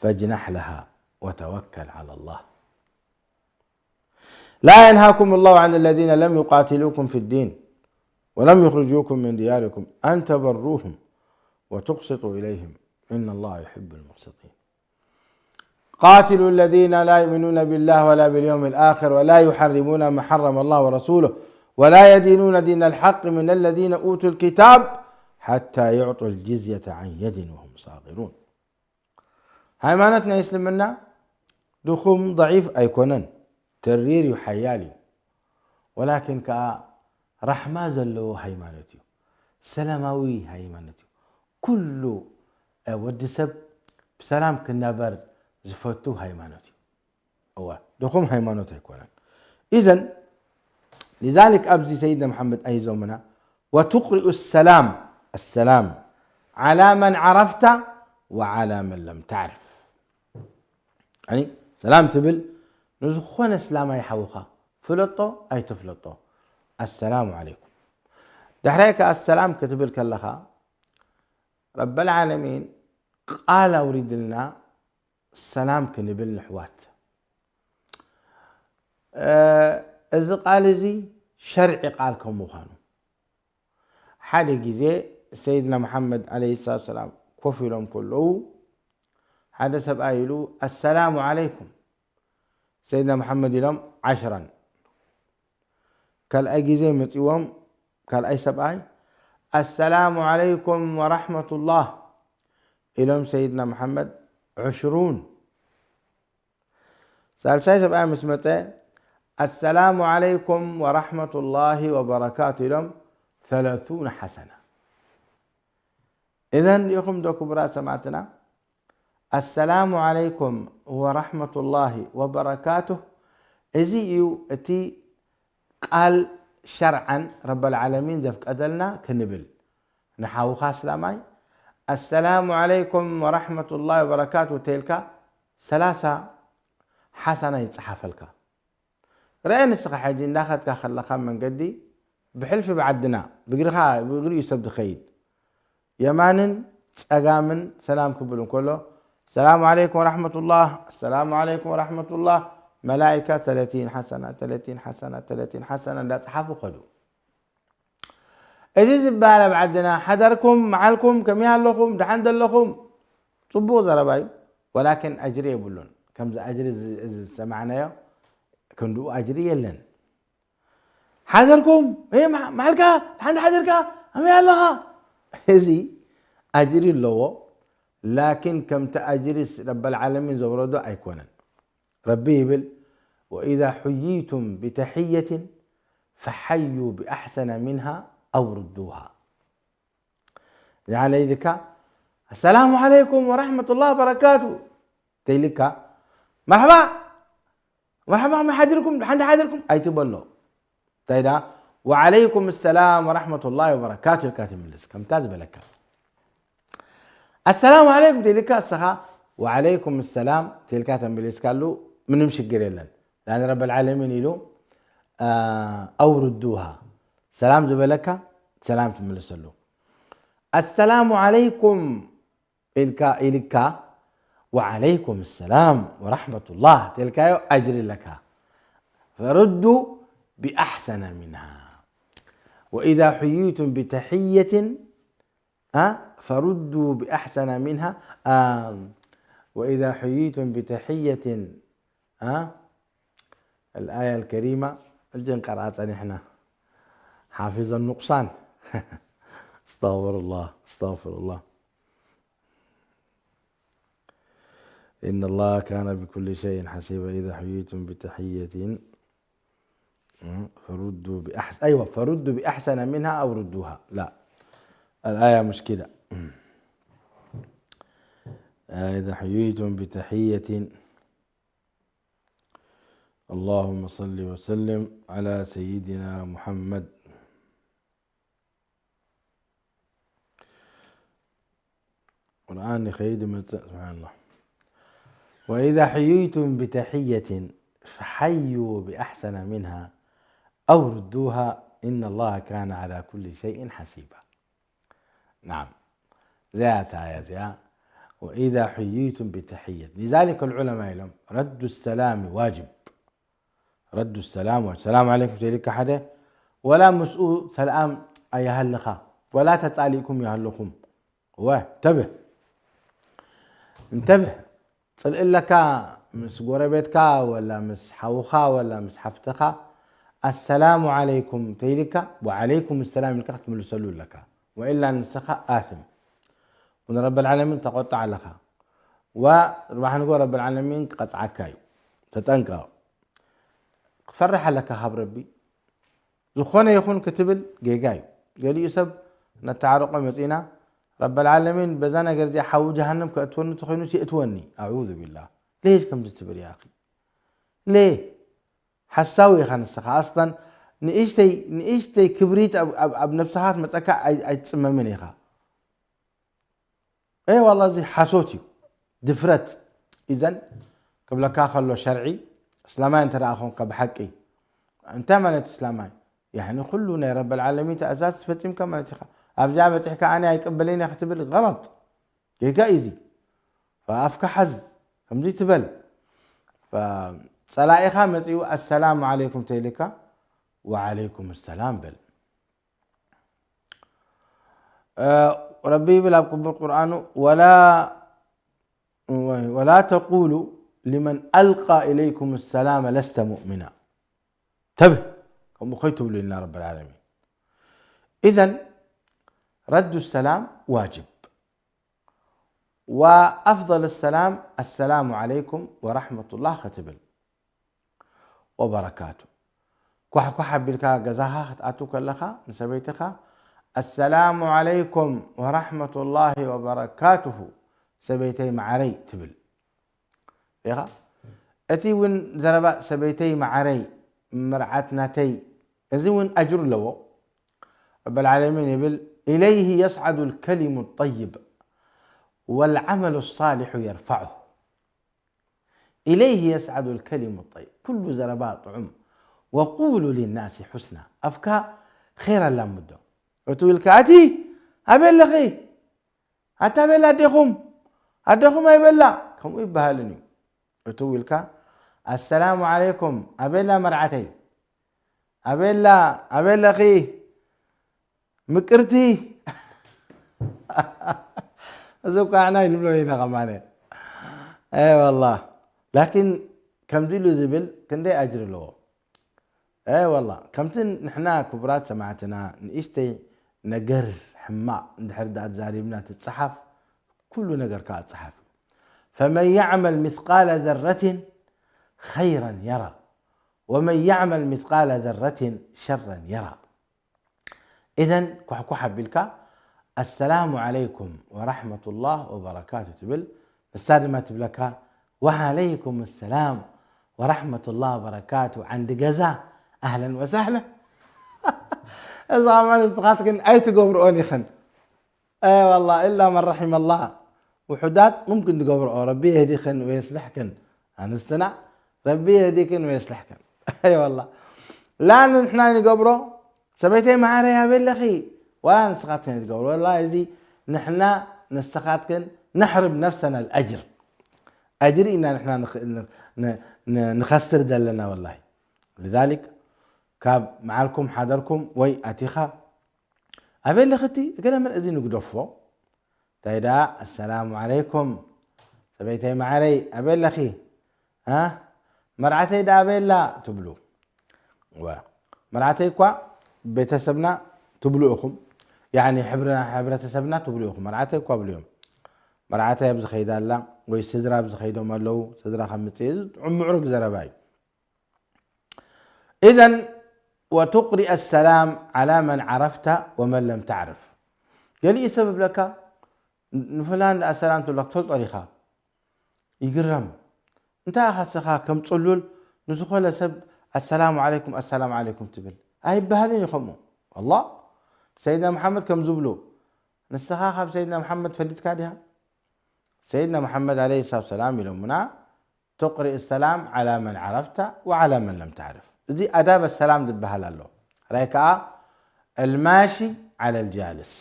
فاجنح لها وتوكل على الله. لا ينهاكم الله عن الذين لم يقاتلوكم في الدين ولم يخرجوكم من دياركم أن تبروهم وتقسطوا إليهم إن الله يحب المقسطين. قاتلوا الذين لا يؤمنون بالله ولا باليوم الآخر ولا يحرمون ما حرم الله ورسوله ولا يدينون دين الحق من الذين أوتوا الكتاب حتى يعطوا الجزية عن يد وهم صاغرون. ሃይማኖት ናይ እስልምና ድኹም ضعيف ኣይኮነን፣ ተሪር እዩ፣ ሓያል እዩ። ወላኪን ከኣ ራሕማ ዘለዎ ሃይማኖት እዩ፣ ሰላማዊ ሃይማኖት እዩ። ኩሉ ወዲ ሰብ ብሰላም ክነበር ዝፈቱ ሃይማኖት እዩ። እወ፣ ድኹም ሃይማኖት ኣይኮነን። إذن لذلك ኣብዚ ሰይድና መሓመድ ኣይዞምና وتقرئ السلام السلام على من عرفت وعلى من لم تعرف. يعني ሰላም ትብል ንዝኾነ እስላማይ ሓውኻ ፍለጦ ኣይትፍለጦ። السلام عليكم። ድሕራይ ከኣ ሰላም ክትብል ከለኻ ረበል ዓለሚን ቃል ኣውሪድልና ሰላም ክንብል ንሕዋት። እዚ ቃል እዚ ሸርዒ ቃል ከም ምዃኑ ሓደ ግዜ ሰይድና መሓመድ ዓለይሂ ሰላቱ ሰላም ኮፍ ኢሎም ከለዉ ሓደ ሰብኣይ ኢሉ ኣሰላሙ ዓለይኩም ሰይድና መሓመድ ኢሎም ዓሽራን ካልኣይ ግዜ መጺዎም ካልኣይ ሰብኣይ ኣሰላሙ ዓለይኩም ወራሕመቱላህ ኢሎም ሰይድና መሓመድ ዕሽሩን ሳልሳይ ሰብኣይ ምስ መጸ ኣሰላሙ ዓለይኩም ወራሕመቱላሂ ወበረካቱ ኢሎም ሰለሱነ ሓሰና። እዘን ሪኢኹም ዶ ክቡራት ሰማዕትና? ኣሰላሙ ዓለይኩም ወራሕመቱላሂ ወበረካቱህ። እዚ እዩ እቲ ቃል ሸርዓን ረበል ዓለሚን ዘፍቀደልና ክንብል። ንሓውኻ ኣስላማይ ኣሰላሙ ዓለይኩም ወራሕመቱላሂ ወበረካቱ ተይልካ ሰላሳ ሓሳና ይጸሓፈልካ። ረአ ንስኻ ሕጂ እንዳኸድካ ከለኻ መንገዲ ብሕልፊ ብዓድና ብእግርኻ ብእግሪ እዩ ሰብ ዝኸይድ የማንን ጸጋምን ሰላም ክብል እንከሎ ሰላሙ ዓለይኩም ወራሕመቱላህ ሰላሙ ዓለይኩም ወራሕመቱላህ መላኢካ ተለቲን ሓሰና ተለቲን ሓሰና ተለቲን ሓሰና እንዳጸሓፉ ከዱ። እዚ ዝበሃል ኣብ ዓድና ሓደርኩም መዓልኩም ከመይ ኣለኹም ደሓን ዘለኹም ጽቡቕ ዘረባ እዩ። ወላኪን ኣጅሪ የብሉን። ከምዚ ኣጅሪ እዚ ዝሰማዕናዮ ክንድኡ ኣጅሪ የለን። ሓደርኩም መዓልካ ደሓን ሓደርካ ከመይ ኣለኻ እዚ ኣጅሪ ኣለዎ። ላኪን ከምቲ ኣጅሪ ረበል ዓለሚን ዘውረዶ ኣይኮነን። ረቢ ይብል وإذا حييتم بتحية فحيوا بأحسن منها أو ردوها. يعني ኢልካ السلام عليكم ورحمة الله وبركاته ተይልካ መርሓባ መርሓባ ከመይ ሓዲርኩም ሓንቲ ሓዲርኩም ኣይትበሎ። እንታይ ደኣ وعليكم السلام ورحمة الله وبركاته ኢልካ ትምልስ ከምታ ዝበለካ። ኣሰላሙ ዓለይኩም ተይልካ እስኻ ወዓለይኩም ሰላም ተይልካ ተመሊስካሉ ምንም ሽግር የለን። ላን ረበል ዓለሚን ኢሉ ኣው ርዱሃ ሰላም ዝበለካ ሰላም ትምልሰሉ። ኣሰላሙ ዓለይኩም ኢልካ ኢልካ ወዓለይኩም ሰላም ወራሕመቱላህ ተልካዮ ኣጅሪ ኣለካ። ፈርዱ ብኣሕሰነ ሚንሃ ወኢዛ ሕዩይቱም ብተሕየትን ها؟ فردوا بأحسن منها آم، وإذا حييتم بتحية ها؟ الآية الكريمة الجن قرأت نحن حافظ النقصان استغفر الله استغفر الله إن الله كان بكل شيء حسيبا إذا حييتم بتحية فرد بأحسن أيوة فرد بأحسن منها أو ردوها لا الآية مش كده إذا حييتم بتحية اللهم صل وسلم على سيدنا محمد ቁርኣን ይኸይድ ይመጽእ ስብሓንላ ወኢዛ ሕዩይቱም ብተሕየትን ፈሓዩ ብኣሕሰነ ምንሃ ኣው ርዱሃ ኢነ ላሃ ካነ ዓላ ኩሊ ሸይን ሓሲባ ናዓም እዚኣ እታ ኣያ እዚኣ ወኢዛ ሕዩይቱም ብተሕየት ሊዛሊከ ልዑለማ ኢሎም ረዱ ሰላሚ ዋጅብ ረዱ ሰላም ሰላም ዓለይኩም ተይልካ ሓደ ወላ ምስኡ ሰላም ኣይሃልኻ ወላ ተጻሊእኩም ይሃልኹም እወ እንተብህ እንተብህ ጽልኢ ኣለካ ምስ ጎረቤትካ ወላ ምስ ሓውኻ ወላ ምስ ሓፍትኻ ኣሰላሙ ዓለይኩም ተይልካ ወዓለይኩም ሰላም ኢልካ ክትምልሰሉ ኣለካ ወኢላ ንስኻ ኣስም ንረብ ዓለሚን ተቆጣዕ ኣለኻ ወርባሕ ንጎ ረብ ዓለሚን ክቐጽዓካ እዩ ተጠንቀቕ ክፈርሕ ኣለካ ካብ ረቢ ዝኾነ ይኹን ክትብል ጌጋ እዩ ገሊኡ ሰብ ነተዓርቆ መጺና ረብ ዓለሚን በዛ ነገር እዚኣ ሓዊ ጀሃነም ከእትወኒ ተኾይኑ ሲእትወኒ ኣዑዙ ቢላህ ሌሽ ከምዚ ትብል ያኺ ሌ ሓሳዊ ኢኻ ንስኻ ኣስላን ንእሽተይ ንእሽተይ ክብሪት ኣብ ነብስኻ ክትመፀካ ኣይትፅመምን ኢኻ ይ ዋላ እዚ ሓሶት እዩ ድፍረት እዘን ክብለካ ከሎ ሸርዒ እስላማይ እንተ ኮንካ ብሓቂ እንታይ ማለት እስላማይ ያኒ ኩሉ ናይ ረብ ዓለሚን ተእዛዝ ትፈፂምካ ማለት ኢኻ ኣብዚኣ በፂሕካ ኣነ ኣይቅበልን እየ ክትብል غلط ጌጋ እዩ እዚ ኣፍካ ሓዝ ከምዚ ትበል ጸላኢኻ መጺኡ ኣሰላሙ ዓለይኩም ተይልካ ወዓለይኩም ሰላም በል ረቢ ይብል ኣብ ቅቡር ቁርኣኑ ወላ ولا تقولوا لمن ألقى إليكم السلام لست مؤمنا. ተብህ ከምኡ ከይትብሉ ኢልና ረብ ልዓለሚን። ኢዘን ረዱ ሰላም ዋጅብ። ወኣፍضል ሰላም ኣሰላሙ ዓለይኩም ወራሕመቱላህ ክትብል ወበረካቱ። ኳሕኳሕ ኣቢልካ ገዛኻ ክትኣቱ ከለኻ ንሰበይትኻ ኣሰላሙ ዓለይኩም ወራሕመቱላሂ ወበረካቱሁ ሰበይተይ መዓረይ ትብል ኢኻ። እቲ እውን ዘረባ ሰበይተይ መዓረይ መርዓት ናተይ እዚ እውን ኣጅሩ ኣለዎ። ረብ ልዓለሚን ይብል إليه يصعد الكلم الطيب والعمل الصالح يرفعه. إليه يصعد الكلم الطيب ኩሉ ዘረባ ጥዑም وقولوا للناس حسنا ኣፍካ ኸይር ኣላምዶ። እቱ ኢልካ ኣቲ ኣበይ ኣለኺ ኣታ ኣበላ ኣዴኹም ኣዴኹም ኣይበላ ከምኡ ይበሃልን እዩ። እቱ ኢልካ ኣሰላሙ ዓለይኩም ኣበላ መርዓተይ ኣበላ ኣበለኺ ምቅርቲ እዚ እኳ ንሕና ይንብሎ ኢና ከማነ። ኣይ ወላ ላኪን ከምዚ ኢሉ ዝብል ክንደይ ኣጅር ኣለዎ። ኣይ ወላ ከምቲ ንሕና ክቡራት ሰማዕትና ንእሽተይ ነገር ሕማቕ እንድሕር ደኣ ተዛሪብና ትጸሓፍ ኩሉ ነገር ከዓ ጸሓፍ እዩ። فمن يعمل مثقال ذرة خيرا يرى ومن يعمل مثقال ذرة شرا يرى. ኢዘን ኳሕኳሕ ኣቢልካ ኣሰላሙ ዓለይኩም ወራሕመቱላህ ወበረካቱ ትብል። ንሳ ድማ ትብለካ ወዓለይኩም ሰላም ወራሕመቱላህ ወበረካቱ ዓንዲ ገዛ ኣህለን ወሳህለን። እዚ ኸማ ንስኻትክን ኣይትገብርኦን ኢኽን። ኣይ ዋላ ኢላ መን ረሒመ ላህ ውሑዳት ሙምክን ዝገብርኦ ረቢ የህዲክን ወየስልሕክን ኣንስትና ረቢ የህዲክን ወየስልሕክን። ኣይ ዋላ ላ ንሕና ንገብሮ ሰበይተይ መዓረይ ኣበለኺ ዋላ ንስኻትክን ትገብሮ ወላ እዚ ንሕና ንስኻትክን ነሕርም ነፍሰና ኣጅር ኣጅሪ ኢና ንሕና ንኸስር ዘለና ወላ لذلك ካብ መዓልኩም ሓደርኩም ወይ ኣቲኻ ኣበይ ኣለኺ እቲ እገለ መርእ እዚ ንግደፎ እንታይ ደኣ ኣሰላሙ ዓለይኩም ሰበይተይ መዓረይ ኣበይ ኣለኺ መርዓተይ ደኣ ኣበይ ኣላ ትብሉ መርዓተይ እኳ ቤተሰብና ትብሉ ኢኹም ያኒ ሕብረተሰብና ትብሉ ኢኹም መርዓተይ እኳ ብልዮም መርዓተይ ኣብዚ ኸይዳ ኣላ ወይ ስድራ ኣብዚ ኸይዶም ኣለዉ ስድራ ካብ ምፅእ እዚ ጥዑም ምዕሩግ ዘረባ እዩ إذن وتقرئ السلام على من عرفت ومن لم تعرف ገሊኡ ሰብ እብለካ ንፍላን ደኣ ሰላም ትብሎ ክትፈልጦ ዲኻ ይግረም እንታይ ኢኻ ስኻ ከም ጽሉል ንዝኾነ ሰብ ኣሰላሙ ዓለይኩም ኣሰላሙ ዓለይኩም ትብል ኣይበሃልን እዩ ከምኡ ኣላ ሰይድና መሓመድ ከም ዝብሉ ንስኻ ካብ ሰይድና መሓመድ ፈሊጥካ ዲኻ ሰይድና መሓመድ ዓለይሂ ሰላቱ ሰላም ኢሎምና تقرئ السلام على من عرفت وعلى من لم تعرف እዚ ኣዳብ ሰላም ዝበሃል ኣሎ ራይ ከዓ الماشي على الجالس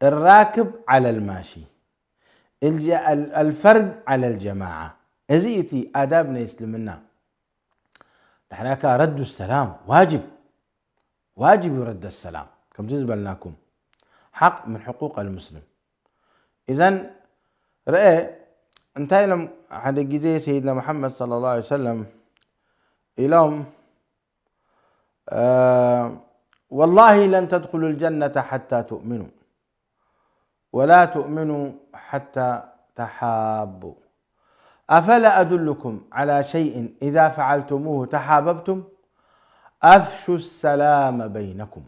الراكب على الماشي الفرد على الجماعة እዚ እቲ ኣዳብ ናይ እስልምና ድሕራይ ከዓ ረዱ ሰላም ዋጅብ ዋጅብ እዩ ረደ ሰላም ከምዚ ዝበልናኩም ሓቅ ምን ሕቁቅ ኣልሙስሊም إذن رأى እንታይ ኢሎም ሓደ ግዜ سيدنا محمد صلى الله عليه وسلم ኢሎም والله لن تدخلوا الجنة حتى تؤمنوا ولا تؤمنوا حتى تحابوا أفلا أدلكم على شيء إذا فعلتموه تحاببتم أفشوا السلام بينكم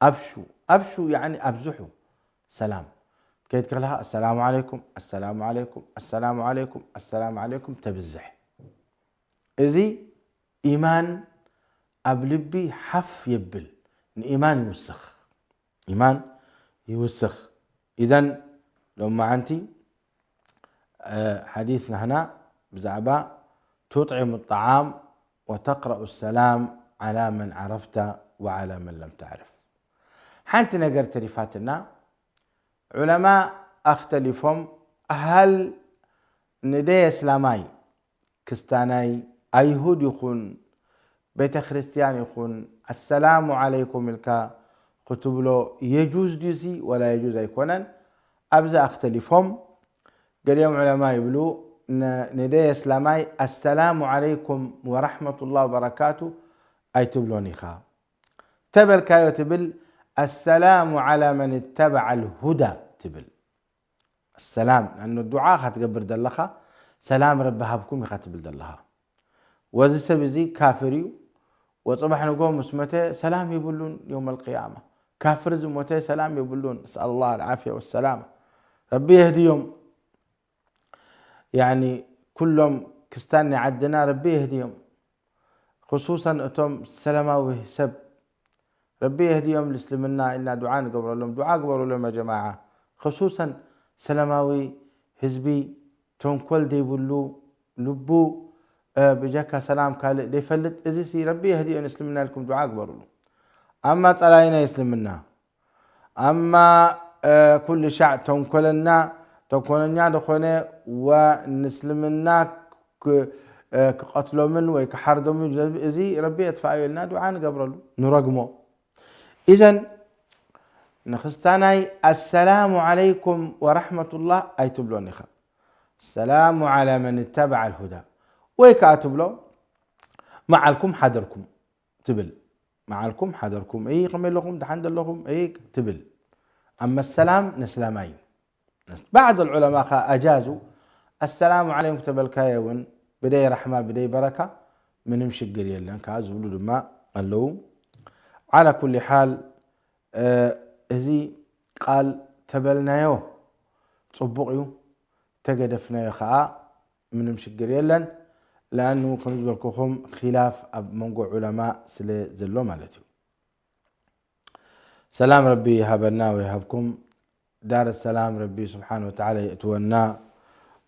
أفشوا أفشوا يعني أبزحوا سلام كيت كلها السلام عليكم السلام عليكم السلام عليكم السلام عليكم تبزح إذي إيمان أبلبي حف يبل إيمان يوسخ إيمان يوسخ إذن لو ما عنتي حديثنا هنا بزعبا تطعم الطعام وتقرأ السلام على من عرفت وعلى من لم تعرف ሓንቲ ነገር ተሪፋትና ዑለማ ኣኽተሊፎም ኣሃል ንደየ እስላማይ ክስታናይ ኣይሁድ ይኹን ቤተ ክርስትያን ይኹን ኣሰላሙ ዓለይኩም ኢልካ ክትብሎ የጁዝ ድዩሲ ወላ የጁዝ ኣይኮነን ኣብዚ ኣኽተሊፎም ገሊኦም ዑለማ ይብሉ፣ ን-፣ ንደየ እስላማይ ኣሰላሙ ዓለይኩም ወራሕመቱላህ ወበረካቱ ኣይትብሎን ኢኻ። ተበልካዮ ትብል ኣሰላሙ ዓላ መን እተበዐ ልሁዳ ትብል። ኣሰላም፣ ኣነ ዱዓ ኢኻ ትገብር ዘለኻ፣ ሰላም ረቢ ሃብኩም ኢኻ ትብል ዘለኻ። ወዚ ሰብ እዚ ካፍር እዩ። ወጽባሕ ንግሆ ምስ መተ ሰላም የብሉን። የውመል ቅያማ ካፍር ዝሞተ ሰላም የብሉን። ነስኣል ላህ ኣልዓፍያ ወሰላማ። ረቢ የህድዮም። ያኒ ኩሎም ክስታን ናይ ዓድና ረቢ የህድዮም። ክሱሰን እቶም ሰላማዊ ሰብ ረቢ የህድዮም ልእስልምና ኢልና ዱዓ ንገብረሎም። ዱዓ ግበሩሎም ያ ጀማዓ። ክሱሰን ሰላማዊ ህዝቢ ተንኮል ዘይብሉ ልቡ፣ እ፣ ብጀካ ሰላም ካልእ ዘይፈልጥ፣ እዚ ሲ ረቢ የህድዮ ንእስልምና ኢልኩም ዱዓ ግበሩሉ። ኣማ ጸላኢ ናይ እስልምና፣ ኣማ፣ እ፣ ኩሉ ሻዕ ተንኮለና፣ ተንኮለኛ ዝኾነ ወ-፣ ንእስልምና ክ-፣ እ፣ ክቐትሎምን ወይ ክሓርዶምን ዘብ-፣ እዚ ረቢ የጥፍኣዮ ኢልና ዱዓ ንገብረሉ፣ ንረግሞ። ኢዘን ንክስታናይ ኣሰላሙ ዓለይኩም ወራሕመቱላህ ኣይትብሎን ኢኻ። ሰላሙ ዓላ መን እተበዐ ልሁዳ። ወይ ከኣ ትብሎ መዓልኩም ሓደርኩም ትብል። መዓልኩም ሓደርኩም፣ እይ፣ ከመይ ኣለኹም፣ ደሓን ዘለኹም፣ እይ፣ ትብል። ኣመ ሰላም ነስላማይ እዩ። ባዕድ ዑለማ ከኣ ኣጃዙ፣ ኣሰላሙ ዓለይኩም ተበልካዮ እውን ብደይ ራሕማ፣ ብደይ በረካ ምንም ሽግር የለን ከኣ ዝብሉ ድማ ኣለዉ። ዓላ ኩሊ ሓል፣ እ፣ እዚ ቃል ተበልናዮ ጽቡቕ እዩ፣ ተገደፍናዮ ከኣ ምንም ሽግር የለን። ለኣኑ ከም ዝበልኩኹም ኺላፍ ኣብ መንጎ ዑለማ ስለ ዘሎ ማለት እዩ። ሰላም ረቢ ይሃበና ወይሃብኩም። ዳር ሰላም ረቢ ስብሓን ወተዓላ የእትወና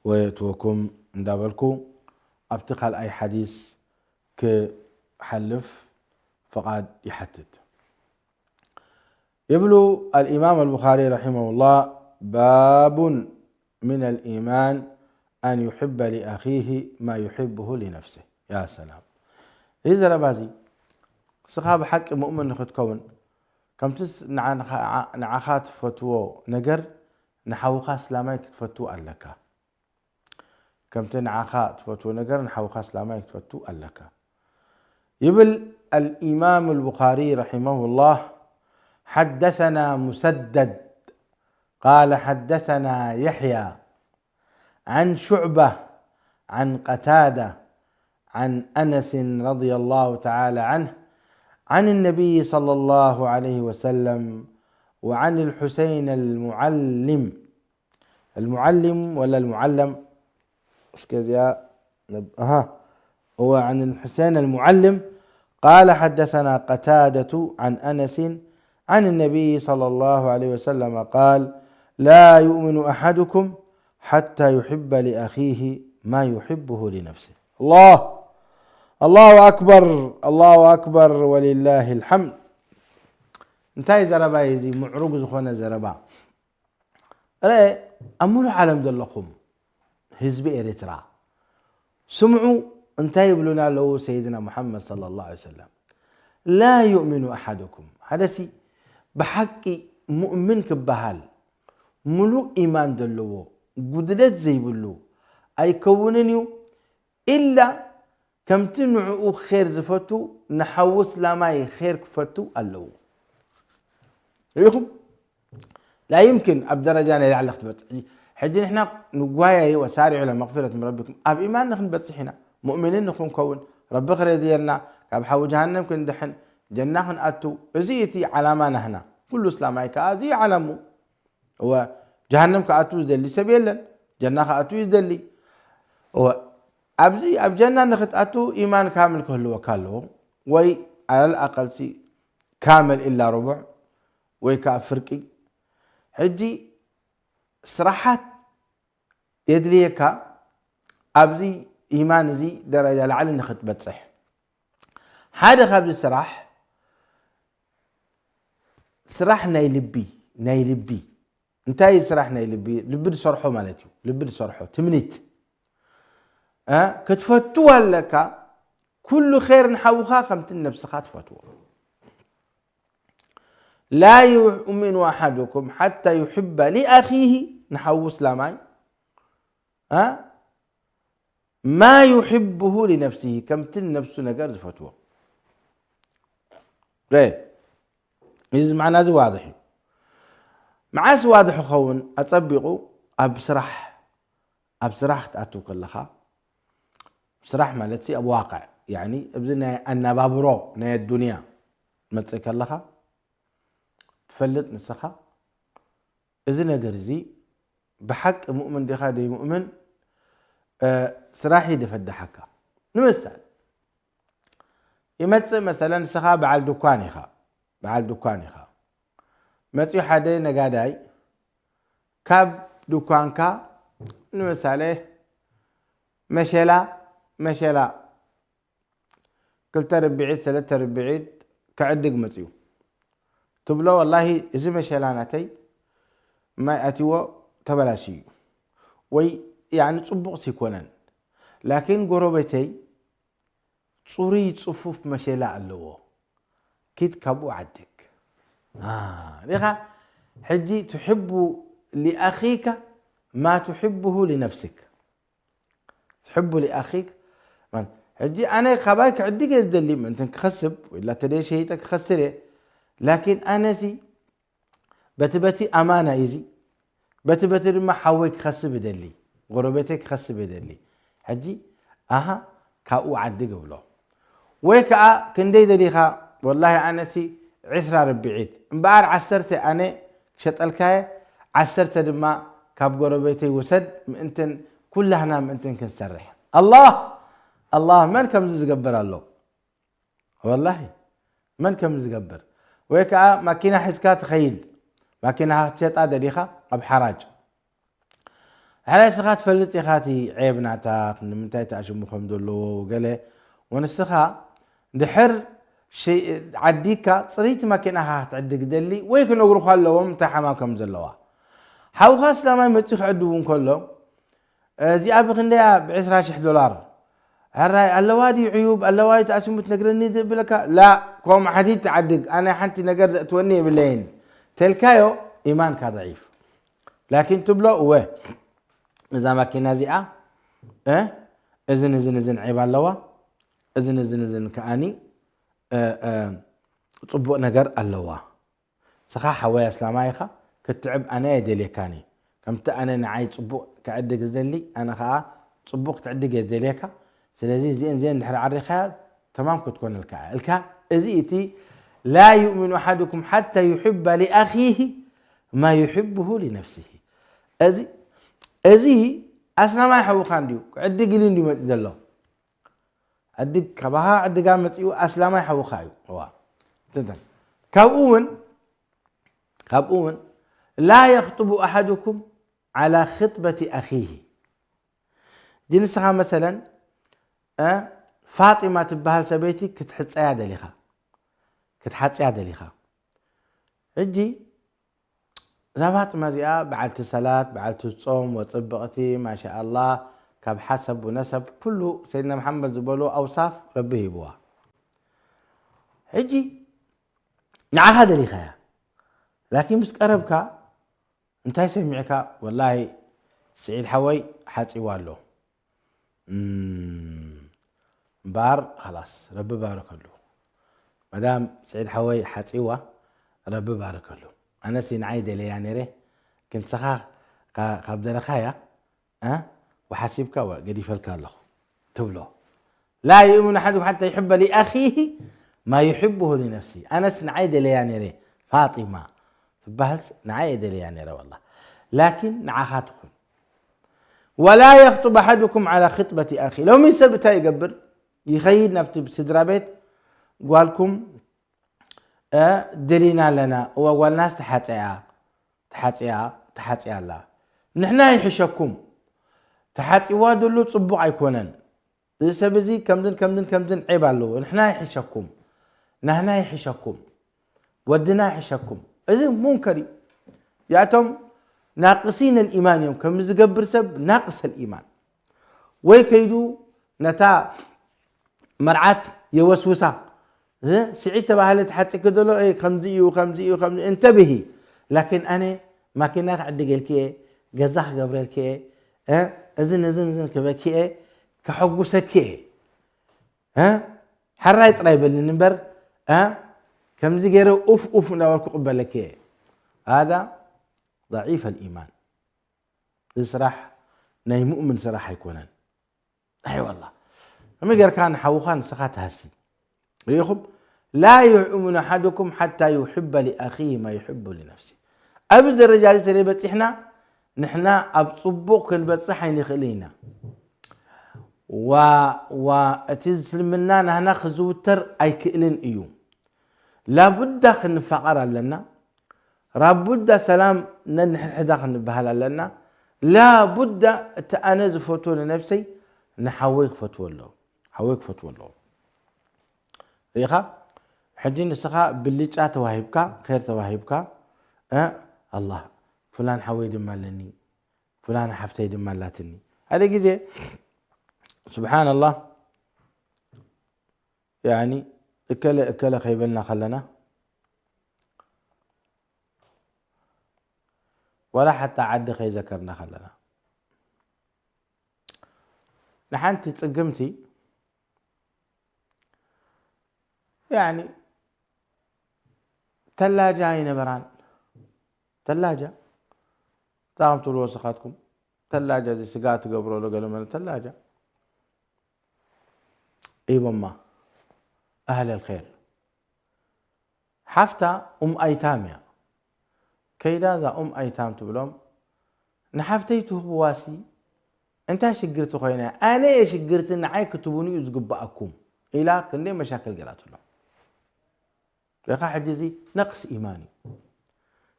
ወየእትወኩም እንዳበልኩ ኣብቲ ካልኣይ ሓዲስ ክሓልፍ ፍቓድ ይሓትት። ይብሉ ኣልኢማም ኣልቡኻሪ ረሒመሁላህ፣ ባቡን ሚን ኣልኢማን ኣን ዩሕበ ሊኣኺሂ ማ ዩሕብሁ ሊነፍሲህ። ያ ሰላም። እዚ ዘረባ እዚ፣ ንስኻ ብሓቂ ሙእምን ንኽትከውን፣ ከምቲ ስ-፣ ንዓ-፣ ንኻ-፣ ንዓኻ ትፈትዎ ነገር ንሓውኻ እስላማይ ክትፈቱ ኣለካ። ከምቲ ንዓኻ ትፈትዎ ነገር ንሓውኻ እስላማይ ክትፈቱ ኣለካ። ይብል ኣልኢማም ኣልቡኻሪ ረሒመሁላህ፣ ሓደሰና ሙሰደድ ቃለ ሓደሰና የሕያ ዓን ሹዕባ ዓን ቀታዳ ዓን ኣነስን ረዲየላሁ ተዓላ ዓንህ ዓን ነቢይ ሰለላሁ ዓለይሂ ወሰለም ወዓን ልሑሰይን ኣልሙዓልም ኣልሙዓልም ወላ ኣልሙዓለም? እስከ እዚኣ ነብ-፣ ኣሃ። هو عن الحسين المعلم قال حدثنا قتادة عن أنس عن النبي صلى الله عليه وسلم قال: لا يؤمن أحدكم حتى يحب لأخيه ما يحبه لنفسه. الله! الله أكبر! الله أكبر ولله الحمد. እንታይ ዘረባ እዩ እዚ? ምዕሩግ ዝኾነ ዘረባ። ረ-፣ ኣብ ሙሉእ ዓለም ዘለኹም ህዝቢ ኤርትራ፣ ስምዑ እንታይ ይብሉና ኣለዉ ሰይድና ሙሓመድ ሰለላሁ ዐለይሂ ወሰለም። ላ ዩእሚኑ ኣሓዱኩም፣ ሓደሲ ብሓቂ ሙእምን ክበሃል፣ ሙሉእ ኢማን ዘለዎ፣ ጉድለት ዘይብሉ ኣይከውንን እዩ፣ ኢላ ከምቲ ንዕኡ ኼር ዝፈቱ ንሓዉ እስላማይ ኼር ክፈቱ ኣለዎ። ርኢኹም? ላ ዩምኪን ኣብ ደረጃ ናይ ላዕሊ ክትበጽሕ። ሕጂ፣ ሕጂ ንሕና ንጓያይ፣ ወሳሪዑ ኢላ መግፊረት ምን ረቢኩም፣ ኣብ ኢማን ንክንበጽሕ ኢና፣ ሙእሚኒን ንክንከውን፣ ረቢ ክረድየልና፣ ካብ ሓዊ ጀሃነም ክንድሕን፣ ጀና ክንኣቱ፣ እዚ እቲ ዓላማ ናህና። ኩሉ እስላማይ ከኣ እዚ እዩ ዓላሙ። እወ፣ ጀሃነም ክኣቱ ዝደሊ ሰብ የለን። ጀና ክኣቱ እዩ ዝደሊ። እወ፣ ኣብዚ ኣብ ጀና ንክትኣቱ ኢማን ካምል ክህልወካ ኣለዎ። ወይ ዓለል ኣቀልሲ ካምል ኢላ ርቡዕ ወይ ከኣ ፍርቂ። ሕጂ ስራሓት የድልየካ ኣብዚ ኢማን እዚ ደረጃ ላዕሊ ንክትበጽሕ። ሓደ ካብዚ ስራሕ፣ ስራሕ ናይ ልቢ፣ ናይ ልቢ። እንታይ እዩ ስራሕ ናይ ልቢ? ልቢ ዝሰርሖ ማለት እዩ። ልቢ ዝሰርሖ፣ ትምኒት። እ? ክትፈትዎ ኣለካ። ኩሉ ኼር ንሓውኻ ከምቲ ነብስኻ ትፈትዎ። ላ ዩእሚኑ ኣሓዱኩም ሓታ ዩሕበ ሊኣኺሂ፣ ንሓዉ እስላማይ እ? ማ ዩሕብሁ ሊነፍሲሂ፣ ከምቲ ንነፍሱ ነገር ዝፈትዎ። ረ-፣ እዚ መዓና እዚ ዋድሕ እዩ። መዓስ ዋድሕ ይኸውን? ኣጸቢቑ ኣብ ስራሕ፣ ኣብ ስራሕ ክትኣትው ከለኻ፣ ስራሕ ማለት ሲ ኣብ ዋቅዕ፣ ያኒ ኣብዚ ናይ ኣነባብሮ ናይ ኣዱንያ መጽእ ከለኻ ትፈልጥ ንስኻ፣ እዚ ነገር እዚ ብሓቂ ሙእምን ዲኻ ደይ ሙእምን፣ እ፣ ስራሕ እዩ ደፈዳሓካ። ንምሳሌ፣ ይመጽእ መሰለን ንስኻ በዓል ድኳን ኢኻ፣ በዓል ድኳን ኢኻ። መጽዩ ሓደ ነጋዳይ ካብ ድኳንካ ንምሳሌ መሸላ፣ መሸላ ክልተ ርብዒት፣ ሰለስተ ርብዒት ክዕድግ መጽዩ። ትብሎ፣ "ወላሂ እዚ መሸላ ናተይ ማይ ኣትይዎ ተበላሽዩ እዩ። ወይ ያኒ ጽቡቕ ሲኮነን። ላኪን ጎረቤተይ ጽሩይ ጽፉፍ መሸላ ኣለዎ። ኪድ ካብኡ ዓድግ።" አ፣ ዲኻ ሕጂ ትሕቡ ሊኣኺካ ማ ትሕብሁ ሊነፍሲክ። ትሕቡ ሊኣኺክ ማን-፣ ሕጂ ኣነ ካባይ ክዕድግ እየ ዝደሊ፣ ምእንትን ክኸስብ፣ ወላ ተደይ ሸይጠ ክኸስር እየ። ላኪን ኣነሲ በቲ በቲ ኣማና እዩ እዚ፣ በቲ በቲ ድማ ሓወይ ክኸስብ እደሊ፣ ጎረቤተይ ክኸስብ እደሊ። ሕጂ ኣሃ ካብኡ ዓድግ እብሎ። ወይ ከኣ ክንደይ ደሊኻ፣ ወላሂ ኣነሲ ዕስራ ርብዒት፣ እምበኣር ዓሰርተ ኣነ ክሸጠልካየ፣ ዓሰርተ ድማ ካብ ጎረቤተይ ውሰድ፣ ምእንትን ኩላህና ምእንትን ክንሰርሕ። ኣላህ፣ ኣላህ፣ መን ከምዚ ዝገብር ኣሎ? ወላሂ፣ መን ከምዚ ዝገብር? ወይ ከኣ ማኪና ሒዝካ ትኸይድ፣ ማኪና ክትሸጣ ደሊኻ ኣብ ሓራጅ። ሕራይ ንስኻ ትፈልጥ ኢኻ እቲ ዔብ ናታ፣ ንምንታይ ተኣሽሙ ከም ዘለዎ ወገለ። ወንስኻ ድሕር ሸይ-፣ ዓዲግካ ጽርይቲ ማኪናኻ ክትዕድግ ደሊ ወይ ክነግሩኻ ኣለዎም እንታይ ሓማም ከም ዘለዋ። ሓውኻ እስላማይ መጺኡ ክዕድው እንከሎ፣ "እዚኣ ብኽንደያ?" "ብዕስራ ሽሕ ዶላር." "ሕራይ ኣለዋ ድዩ ዕዩብ? ኣለዋ ድዩ ተኣሽሙ ትነግረኒ?" ዝብለካ፣ "ላ፣ ከምኡ ሓቲት ትዓድግ፣ ኣነ ሓንቲ ነገር ዘእትወኒ የብለይን" ተልካዮ፣ ኢማንካ ደዒፍ። ላኪን ትብሎ፣ "እወ፣ እዛ ማኪና እዚኣ፣ እ፣ እዝን እዝን እዝን ዔብ ኣለዋ፣ እዝን እዝን እዝን ከኣኒ፣ እ፣ እ፣ ጽቡቕ ነገር ኣለዋ። ንስኻ ሓወይ ኣስላማይ ኢኻ፣ ክትዕብ ኣነ ኣይደልየካን እየ። ከምቲ ኣነ ንዓይ ጽቡቕ ክዕድግ ዝደሊ፣ ኣነ ኸኣ ጽቡቕ ክትዕድግ እየ ዝደልየካ። ስለዚ እዚአን እዚአን እንድሕር ዓሪኻያ፣ ተማም ክትኮነልካ እያ" ኢልካ። እዚ እቲ "ላ ዩእሚኑ ኣሓዱኩም ሓታ ዩሕበ ሊኣኺሂ ማ ዩሕብሁ ሊነፍሲሂ።" እዚ፣ እዚ ኣስላማይ ሓውኻ እንድዩ፣ ክዕድግ ኢሉ እንድዩ መጺኡ ዘሎ። ዕድግ፣ ካባኻ ዕድጋ መጺኡ ኣስላማይ ሓውኻ እዩ። እዋ። ትንተን። ካብኡ እውን፣ ካብኡ እውን፣ "ላ የኽጥቡ ኣሓዱኩም ዓላ ኽጥበቲ ኣኺሂ።" ጅንስኻ መሰለን፣ እ፣ ፋጢማ ትበሃል ሰበይቲ ክትሕጸያ ደሊኻ፣ ክትሓጽያ ደሊኻ። ሕጂ እዛ ፋጥማ እዚኣ በዓልቲ ሰላት፣ በዓልቲ ጾም፣ ወጽብቕቲ፣ ማሻኣላህ፣ ካብ ሓሰብ ወነሰብ፣ ኩሉ ሰይድና መሓመድ ዝበሎ ኣውሳፍ ረቢ ሂብዋ። ሕጂ ንዓኻ ደሊኻያ። ላኪን ምስ ቀረብካ፣ እንታይ ሰሚዕካ? "ወላሂ ስዒድ ሓወይ ሓጺዋ ኣሎ። እም፣ እምበኣር ኸላስ፣ ረቢ ባረከሉ። መዳም ስዒድ ሓወይ ሓጺዋ፣ ረቢ ባረከሉ። ኣነሲ ንዓይ ደለያ ነይረ፣ ግን ንስኻ ካ-፣ ካብ ደለኻያ፣ እ፣ ወሓሲብካ ወ-፣ ገዲፈልካ ኣለኹ" ትብሎ። "ላ ዩእሚኑ ኣሓዱኩም ሓታ ዩሕበ ሊኣኺሂ ማ ዩሕብሁ ሊነፍሲሂ።" ኣነስ ንዓይ ደለያ ነይረ፣ ፋጢማ ትበሃልስ ንዓይ እየ ደለያ ነይረ፣ ወላ። ላኪን ንዓኻ ትኹን። "ወላ የኽጡብ ኣሓዱኩም ዓላ ኽጥበቲ ኣኺ።" ሎሚ ሰብ እንታይ ይገብር? ይኸይድ ናብቲ ስድራ ቤት፣ "ጓልኩም፣ እ፣ ደሊና ኣለና፣ እዋ ጓልናስ ተሓጸያ፣ ተሓጽያ፣ ተሓጽያ ኣላ። ንሕና ይሕሸኩም። ተሓጺዋ ደሎ ጽቡቕ ኣይኮነን። እዚ ሰብ እዚ ከምዝን ከምዝን ከምዝን ዔብ ኣለዎ። ንሕና ይሕሸኩም። ናህና ይሕሸኩም። ወድና ይሕሸኩም።" እዚ ሙንከር እዩ። ያቶም ናቅሲን ኣልኢማን እዮም። ከም ዝገብር ሰብ ናቅስ ኣልኢማን። ወይ ከይዱ ነታ መርዓት የወስውሳ። እ፣ ስዒድ ተባህለ ተሓጺኪ ደሎ፣ እ፣ ከምዚ እዩ፣ ከምዚ እዩ፣ ከምዚ፣ እንተብሂ። ላኪን ኣነ ማኪና ክዕድገልኪ እየ፣ ገዛ ክገብረልኪ እየ፣ እ፣ እዝን እዝን እዝን ክበኪ እየ፣ ከሐጉሰኪ እየ። እ? ሕራይ ጥራይ በልኒ እምበር፣ እ? ከምዚ ገይረ ኡፍ ኡፍ እንዳበልኩ ቅበለኪ እየ። هذا ضعيف الإيمان። እዚ ስራሕ ናይ ሙእምን ስራሕ ኣይኮነን። ኣይ ዋላ። ከመይ ጌርካ ንሓውኻ ንስኻ ትሃሲ? ርኢኹም? لا يؤمن أحدكم حتى يحب لأخيه ما يحب لنفسه። ኣብዚ ደረጃ እዚ ተዘይበጺሕና ንሕና ኣብ ጽቡቕ ክንበጽሕ ኣይንኽእልን ኢና። ዋ-፣ ዋ-፣ እቲ እስልምና ናህና ክዝውተር ኣይክእልን እዩ። ላቡዳ ክንፋቐር ኣለና። ላቡዳ ሰላም ነንሕድሕዳ ክንበሃል ኣለና። ላቡዳ እቲ ኣነ ዝፈትዎ ንነብሰይ ንሓወይ ክፈትዎ ኣለዎ። ሓወይ ክፈትዎ ኣለዎ። ርኢኻ? ሕጂ ንስኻ ብልጫ ተዋሂብካ፣ ኸይር ተዋሂብካ፣ እ፣ ኣላህ፣ ፍላን ሓወይ ድማ ኣለኒ፣ ፍላን ሓፍተይ ድማ ኣላትኒ። ሓደ ግዜ፣ ስብሓንላህ፣ ያኒ፣ እከለ፣ እከለ ከይበልና ከለና፣ ዋላ ሓታ ዓዲ ከይዘከርና ከለና፣ ንሓንቲ ጽግምቲ፣ ያኒ፣ ተላጃ ኣይነበራን። ተላጃ፣ እንታይ ከም ትብልዎ ንስኻትኩም፣ ተላጃ፣ እዚ ስጋ ትገብረሉ ገለ መለ ተላጃ። ሂቦማ ኣህለል ኸይር። ሓፍታ ኡም ኣይታም እያ። ከይዳ እዛ ኡም ኣይታም ትብሎም፣ "ንሓፍተይ ትህብዋሲ እንታይ ሽግርቲ ኮይና እያ? ኣነ እየ ሽግርቲ፣ ንዓይ ክትቡኒ እዩ ዝግብኣኩም" ኢላ ክንደይ መሻክል ገይራትሎም። ርኢኻ፣ ሕጂ እዚ ነቅስ ኢማን እዩ።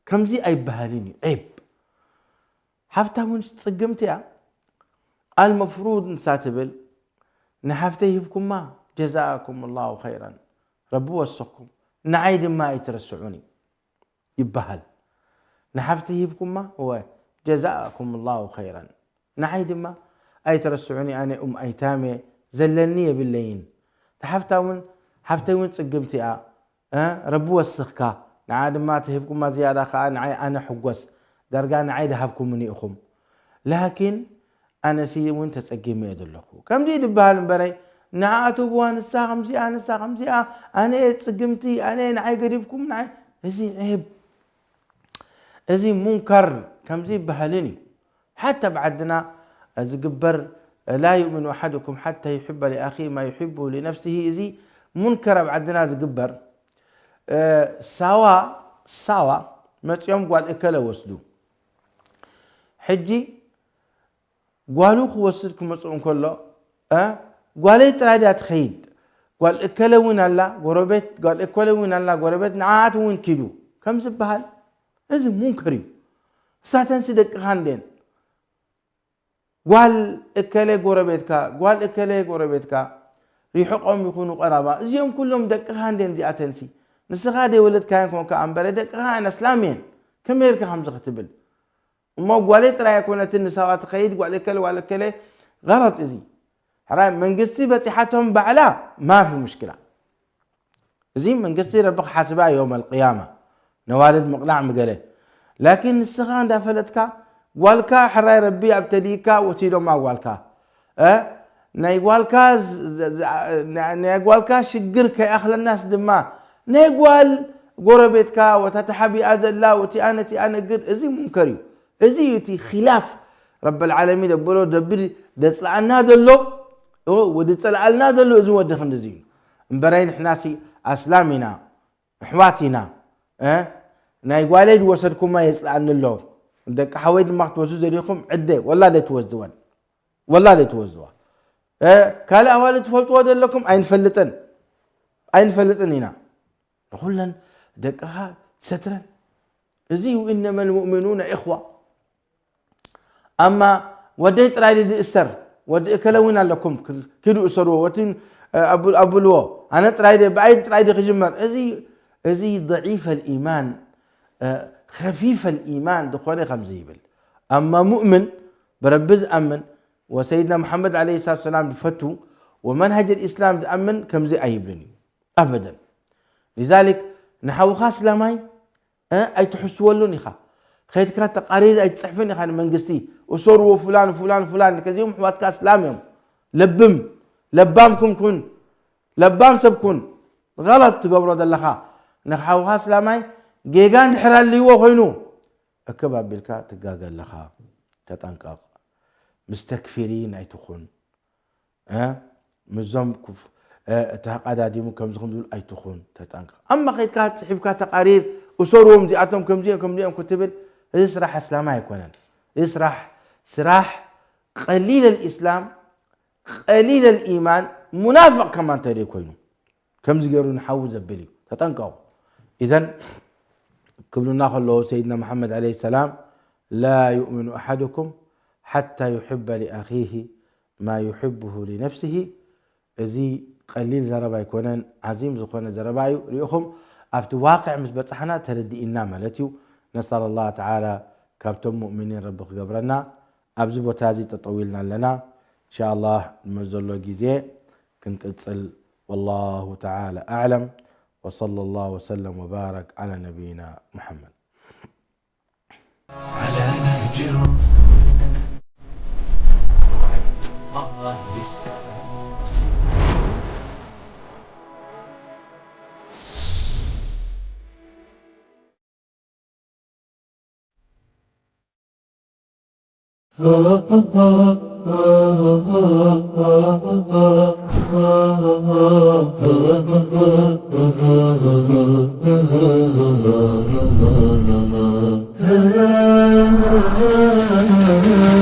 ከምዚ ኣይበሃልን እዩ፣ ዔብ። ሓፍታ እውን ጽግምቲ እያ። ኣልመፍሩድ ንሳ ትብል፣ "ንሓፍተይ ሂብኩማ፣ ጀዛእኩም ላሁ ኸይረን፣ ረቢ ወስኽኩም፣ ንዓይ ድማ ኣይትረስዑኒ" ይበሃል። "ንሓፍተይ ሂብኩማ፣ እወ፣ ጀዛእኩም ላሁ ኸይረን፣ ንዓይ ድማ ኣይትረስዑኒ፣ ኣነ ኡም ኣይታም እየ፣ ዘለኒ የብለይን። ሓፍታ እውን፣ ሓፍተይ እውን ጽግምቲ እያ፣ እ፣ ረቢ ወስኽካ፣ ንዓ ድማ ተሂብኩማ ዝያዳ ከኣ ንዓይ ኣነ ሕጎስ፣ ዳርጋ ንዓይ ድሃብኩምኒ ኢኹም። ላኪን ኣነሲ እውን ተጸጊመ እየ ዘለኹ" ከምዚ ድበሃል እምበረይ፣ "ንዓ ትህብዋ፣ ንሳ ከምዚኣ፣ ንሳ ከምዚኣ፣ ኣነ እየ ጽግምቲ፣ ኣነ እየ ንዓይ ገዲፍኩም፣ ንዓይ"፣ እዚ ዔብ፣ እዚ ሙንከር ከምዚ ይበሃልን እዩ። ሓታ ኣብ ዓድና ዝግበር፣ "ላ ዩእሚኑ ኣሓዱኩም ሓታ ዩሕበ ሊኣኺሂ ማ ዩሕቡ ሊነፍሲሂ"፣ እዚ ሙንከር ኣብ ዓድና ዝግበር፣ እ፣ ሳዋ፣ ሳዋ መጺኦም ጓል እከለ ወስዱ። ሕጂ ጓሉ ክወስድ ክመጽእ እንከሎ፣ እ፣ "ጓለይ ጥራይ ድያ ትኸይድ? ጓል እከለ እውን ኣላ፣ ጎረቤት፣ ጓል እከለ እውን ኣላ፣ ጎረቤት፣ ንዓኣት እውን ኪዱ" ከም ዝበሃል፣ እዚ ሙንከር እዩ። እሳተንሲ ደቅኻ እንዴን? ጓል እከለ ጎረቤትካ፣ ጓል እከለ ጎረቤትካ፣ ሪሕቆም ይኹኑ ቀረባ፣ እዚኦም ኩሎም ደቅኻ እንዴን እዚኣተንሲ? ንስኻ ደይወለድካየን ኮንካ ኣንበረ፣ ደቅኻ ኣን ኣስላም እየን። ከመይ ጌርካ ከምዚ ክትብል? እሞ ጓለይ ጥራይ ኣይኮነትን ንሳዋ ትኸይድ፣ ጓል እከለ፣ ጓል እከለ፣ ገለጥ እዚ። ሕራይ መንግስቲ በጺሓቶም ባዕላ፣ ማፊ ሙሽኪላ። እዚ መንግስቲ ረቢ ክሓስባ ዮም ኣልቅያማ፣ ነዋልድ ምቕላዕ ምገለ። ላኪን ንስኻ እንዳፈለጥካ፣ ጓልካ ሕራይ ረቢ ኣብ ተልይካ ወሲዶማ ጓልካ። እ? ናይ ጓልካ ዝ-፣ ዝ-፣ ዝ-፣ ናይ ጓልካ ሽግር ከይኣኽለናስ ድማ፣ ናይ ጓል ጎረቤትካ፣ ወታ ተሓቢኣ ዘላ፣ ወቲኣ ነቲኣ ነግር፣ እዚ ሙንከር እዩ። እዚ እዩ እቲ ኺላፍ ረበል ዓለሚን ደብሎ ደብር ደጽልኣና ዘሎ፣ እ፣ ወዲ ጸልኣልና ዘሎ እዚ ወዲ ክንድዚ እዩ። እምበረይ ንሕናሲ ኣስላም ኢና፣ ኣሕዋት ኢና፣ እ? ናይ ጓለይ ዝወሰድኩማ የጽልኣኒ ኣሎ። ደቂ ሓወይ ድማ ክትወስዱ ዘሊኹም ዕደ፣ ወላ ዘይትወስድወን። ወላ ዘይትወስድዋ። እ? ካልእ ኣዋልድ ትፈልጥዎ ዘለኩም ኣይንፈልጥን። ኣይንፈልጥን ኢና። ንኹለን ደቅኻ ሰትረን። እዚ እዩ፣ "ኢነመል ሙእሚኑነ ኢኽዋ።" ኣማ ወደይ ጥራይ ድዩ ዝእሰር፣ ወዲ እከለ እውን ኣለኩም፣ ክ-፣ ኪዱ እሰርዎ፣ ወቲ፣ እ፣ ኣቡ-፣ ኣብልዎ፣ ኣነ ጥራይ ድየ፣ ብኣይ ጥራይ ድዩ ክጅመር? እዚ፣ እዚ ضعيف الإيمان፣ እ፣ خفيف الإيمان ዝኾነ ከምዚ ይብል። ኣማ ሙእምን፣ ብረቢ ዝኣምን፣ ወሰይድና ሙሓመድ ዓለይሂ ሰላቱ ወሰላም ዝፈቱ፣ ወመንሃጅ ልእስላም ዝኣምን ከምዚ ኣይብልን እዩ። ኣበደን። ሊዛሊክ ንሓውኻ እስላማይ፣ እ፣ ኣይትሕስወሉን ኢኻ። ከይድካ ተቃሪር ኣይትጽሕፍን ኢኻ ንመንግስቲ፣ እሰርዎ ፍላን ፍላን ፍላን፣ ከዚኦም ኣሕዋትካ እስላም እዮም። ለብም፣ ለባም ኩን ኩን፣ ለባም ሰብ ኩን። غلط ትገብሮ ዘለኻ ንሓውኻ እስላማይ ጌጋ እንድሕር ኣልይዎ ኮይኑ እክብ ኣቢልካ ትጋገ ኣለኻ። ተጠንቀቕ። ምስተክፊሪን ኣይትኹን። እ? ምስዞም ኩፍ-፣ እ፣ እቲ ኣቃዳዲሙ ከምዚ ከም ዝብል ኣይትኹን። ተጠንቀቕ። ኣማ ከይድካ ጽሒፍካ ተቃሪር እሰርዎም እዚኣቶም ከምዚኦም ከምዚኦም ክትብል፣ እዚ ስራሕ እስላማይ ኣይኮነን። እዚ ስራሕ፣ ስራሕ ቀሊል الإسلام قليل الإيمان منافق كمان ተደይ ኮይኑ ከምዚ ገይሩ ንሓዉ ዘብል እዩ። ተጠንቀቑ። ኢዘን ክብሉና ከለዉ ሰይድና መሓመድ ዓለይሂ ሰላም لا يؤمن أحدكم حتى يحب لأخيه ما يحبه لنفسه። እዚ ቀሊል ዘረባ ኣይኮነን፣ ዓዚም ዝኾነ ዘረባ እዩ። ሪኢኹም ኣብቲ ዋቅዕ ምስ በጻሕና ተረዲእና ማለት እዩ። نسأل الله تعالى ካብቶም ሙእሚኒን ረቢ ክገብረና። ኣብዚ ቦታ እዚ ጠጠው ኢልና ኣለና። እንሻ ኣላህ ንመዘሎ ግዜ ክንቅጽል። والله تعالى أعلم، وصلى الله وسلم وبارك على نبينا محمد. على نهج الله بالسلام.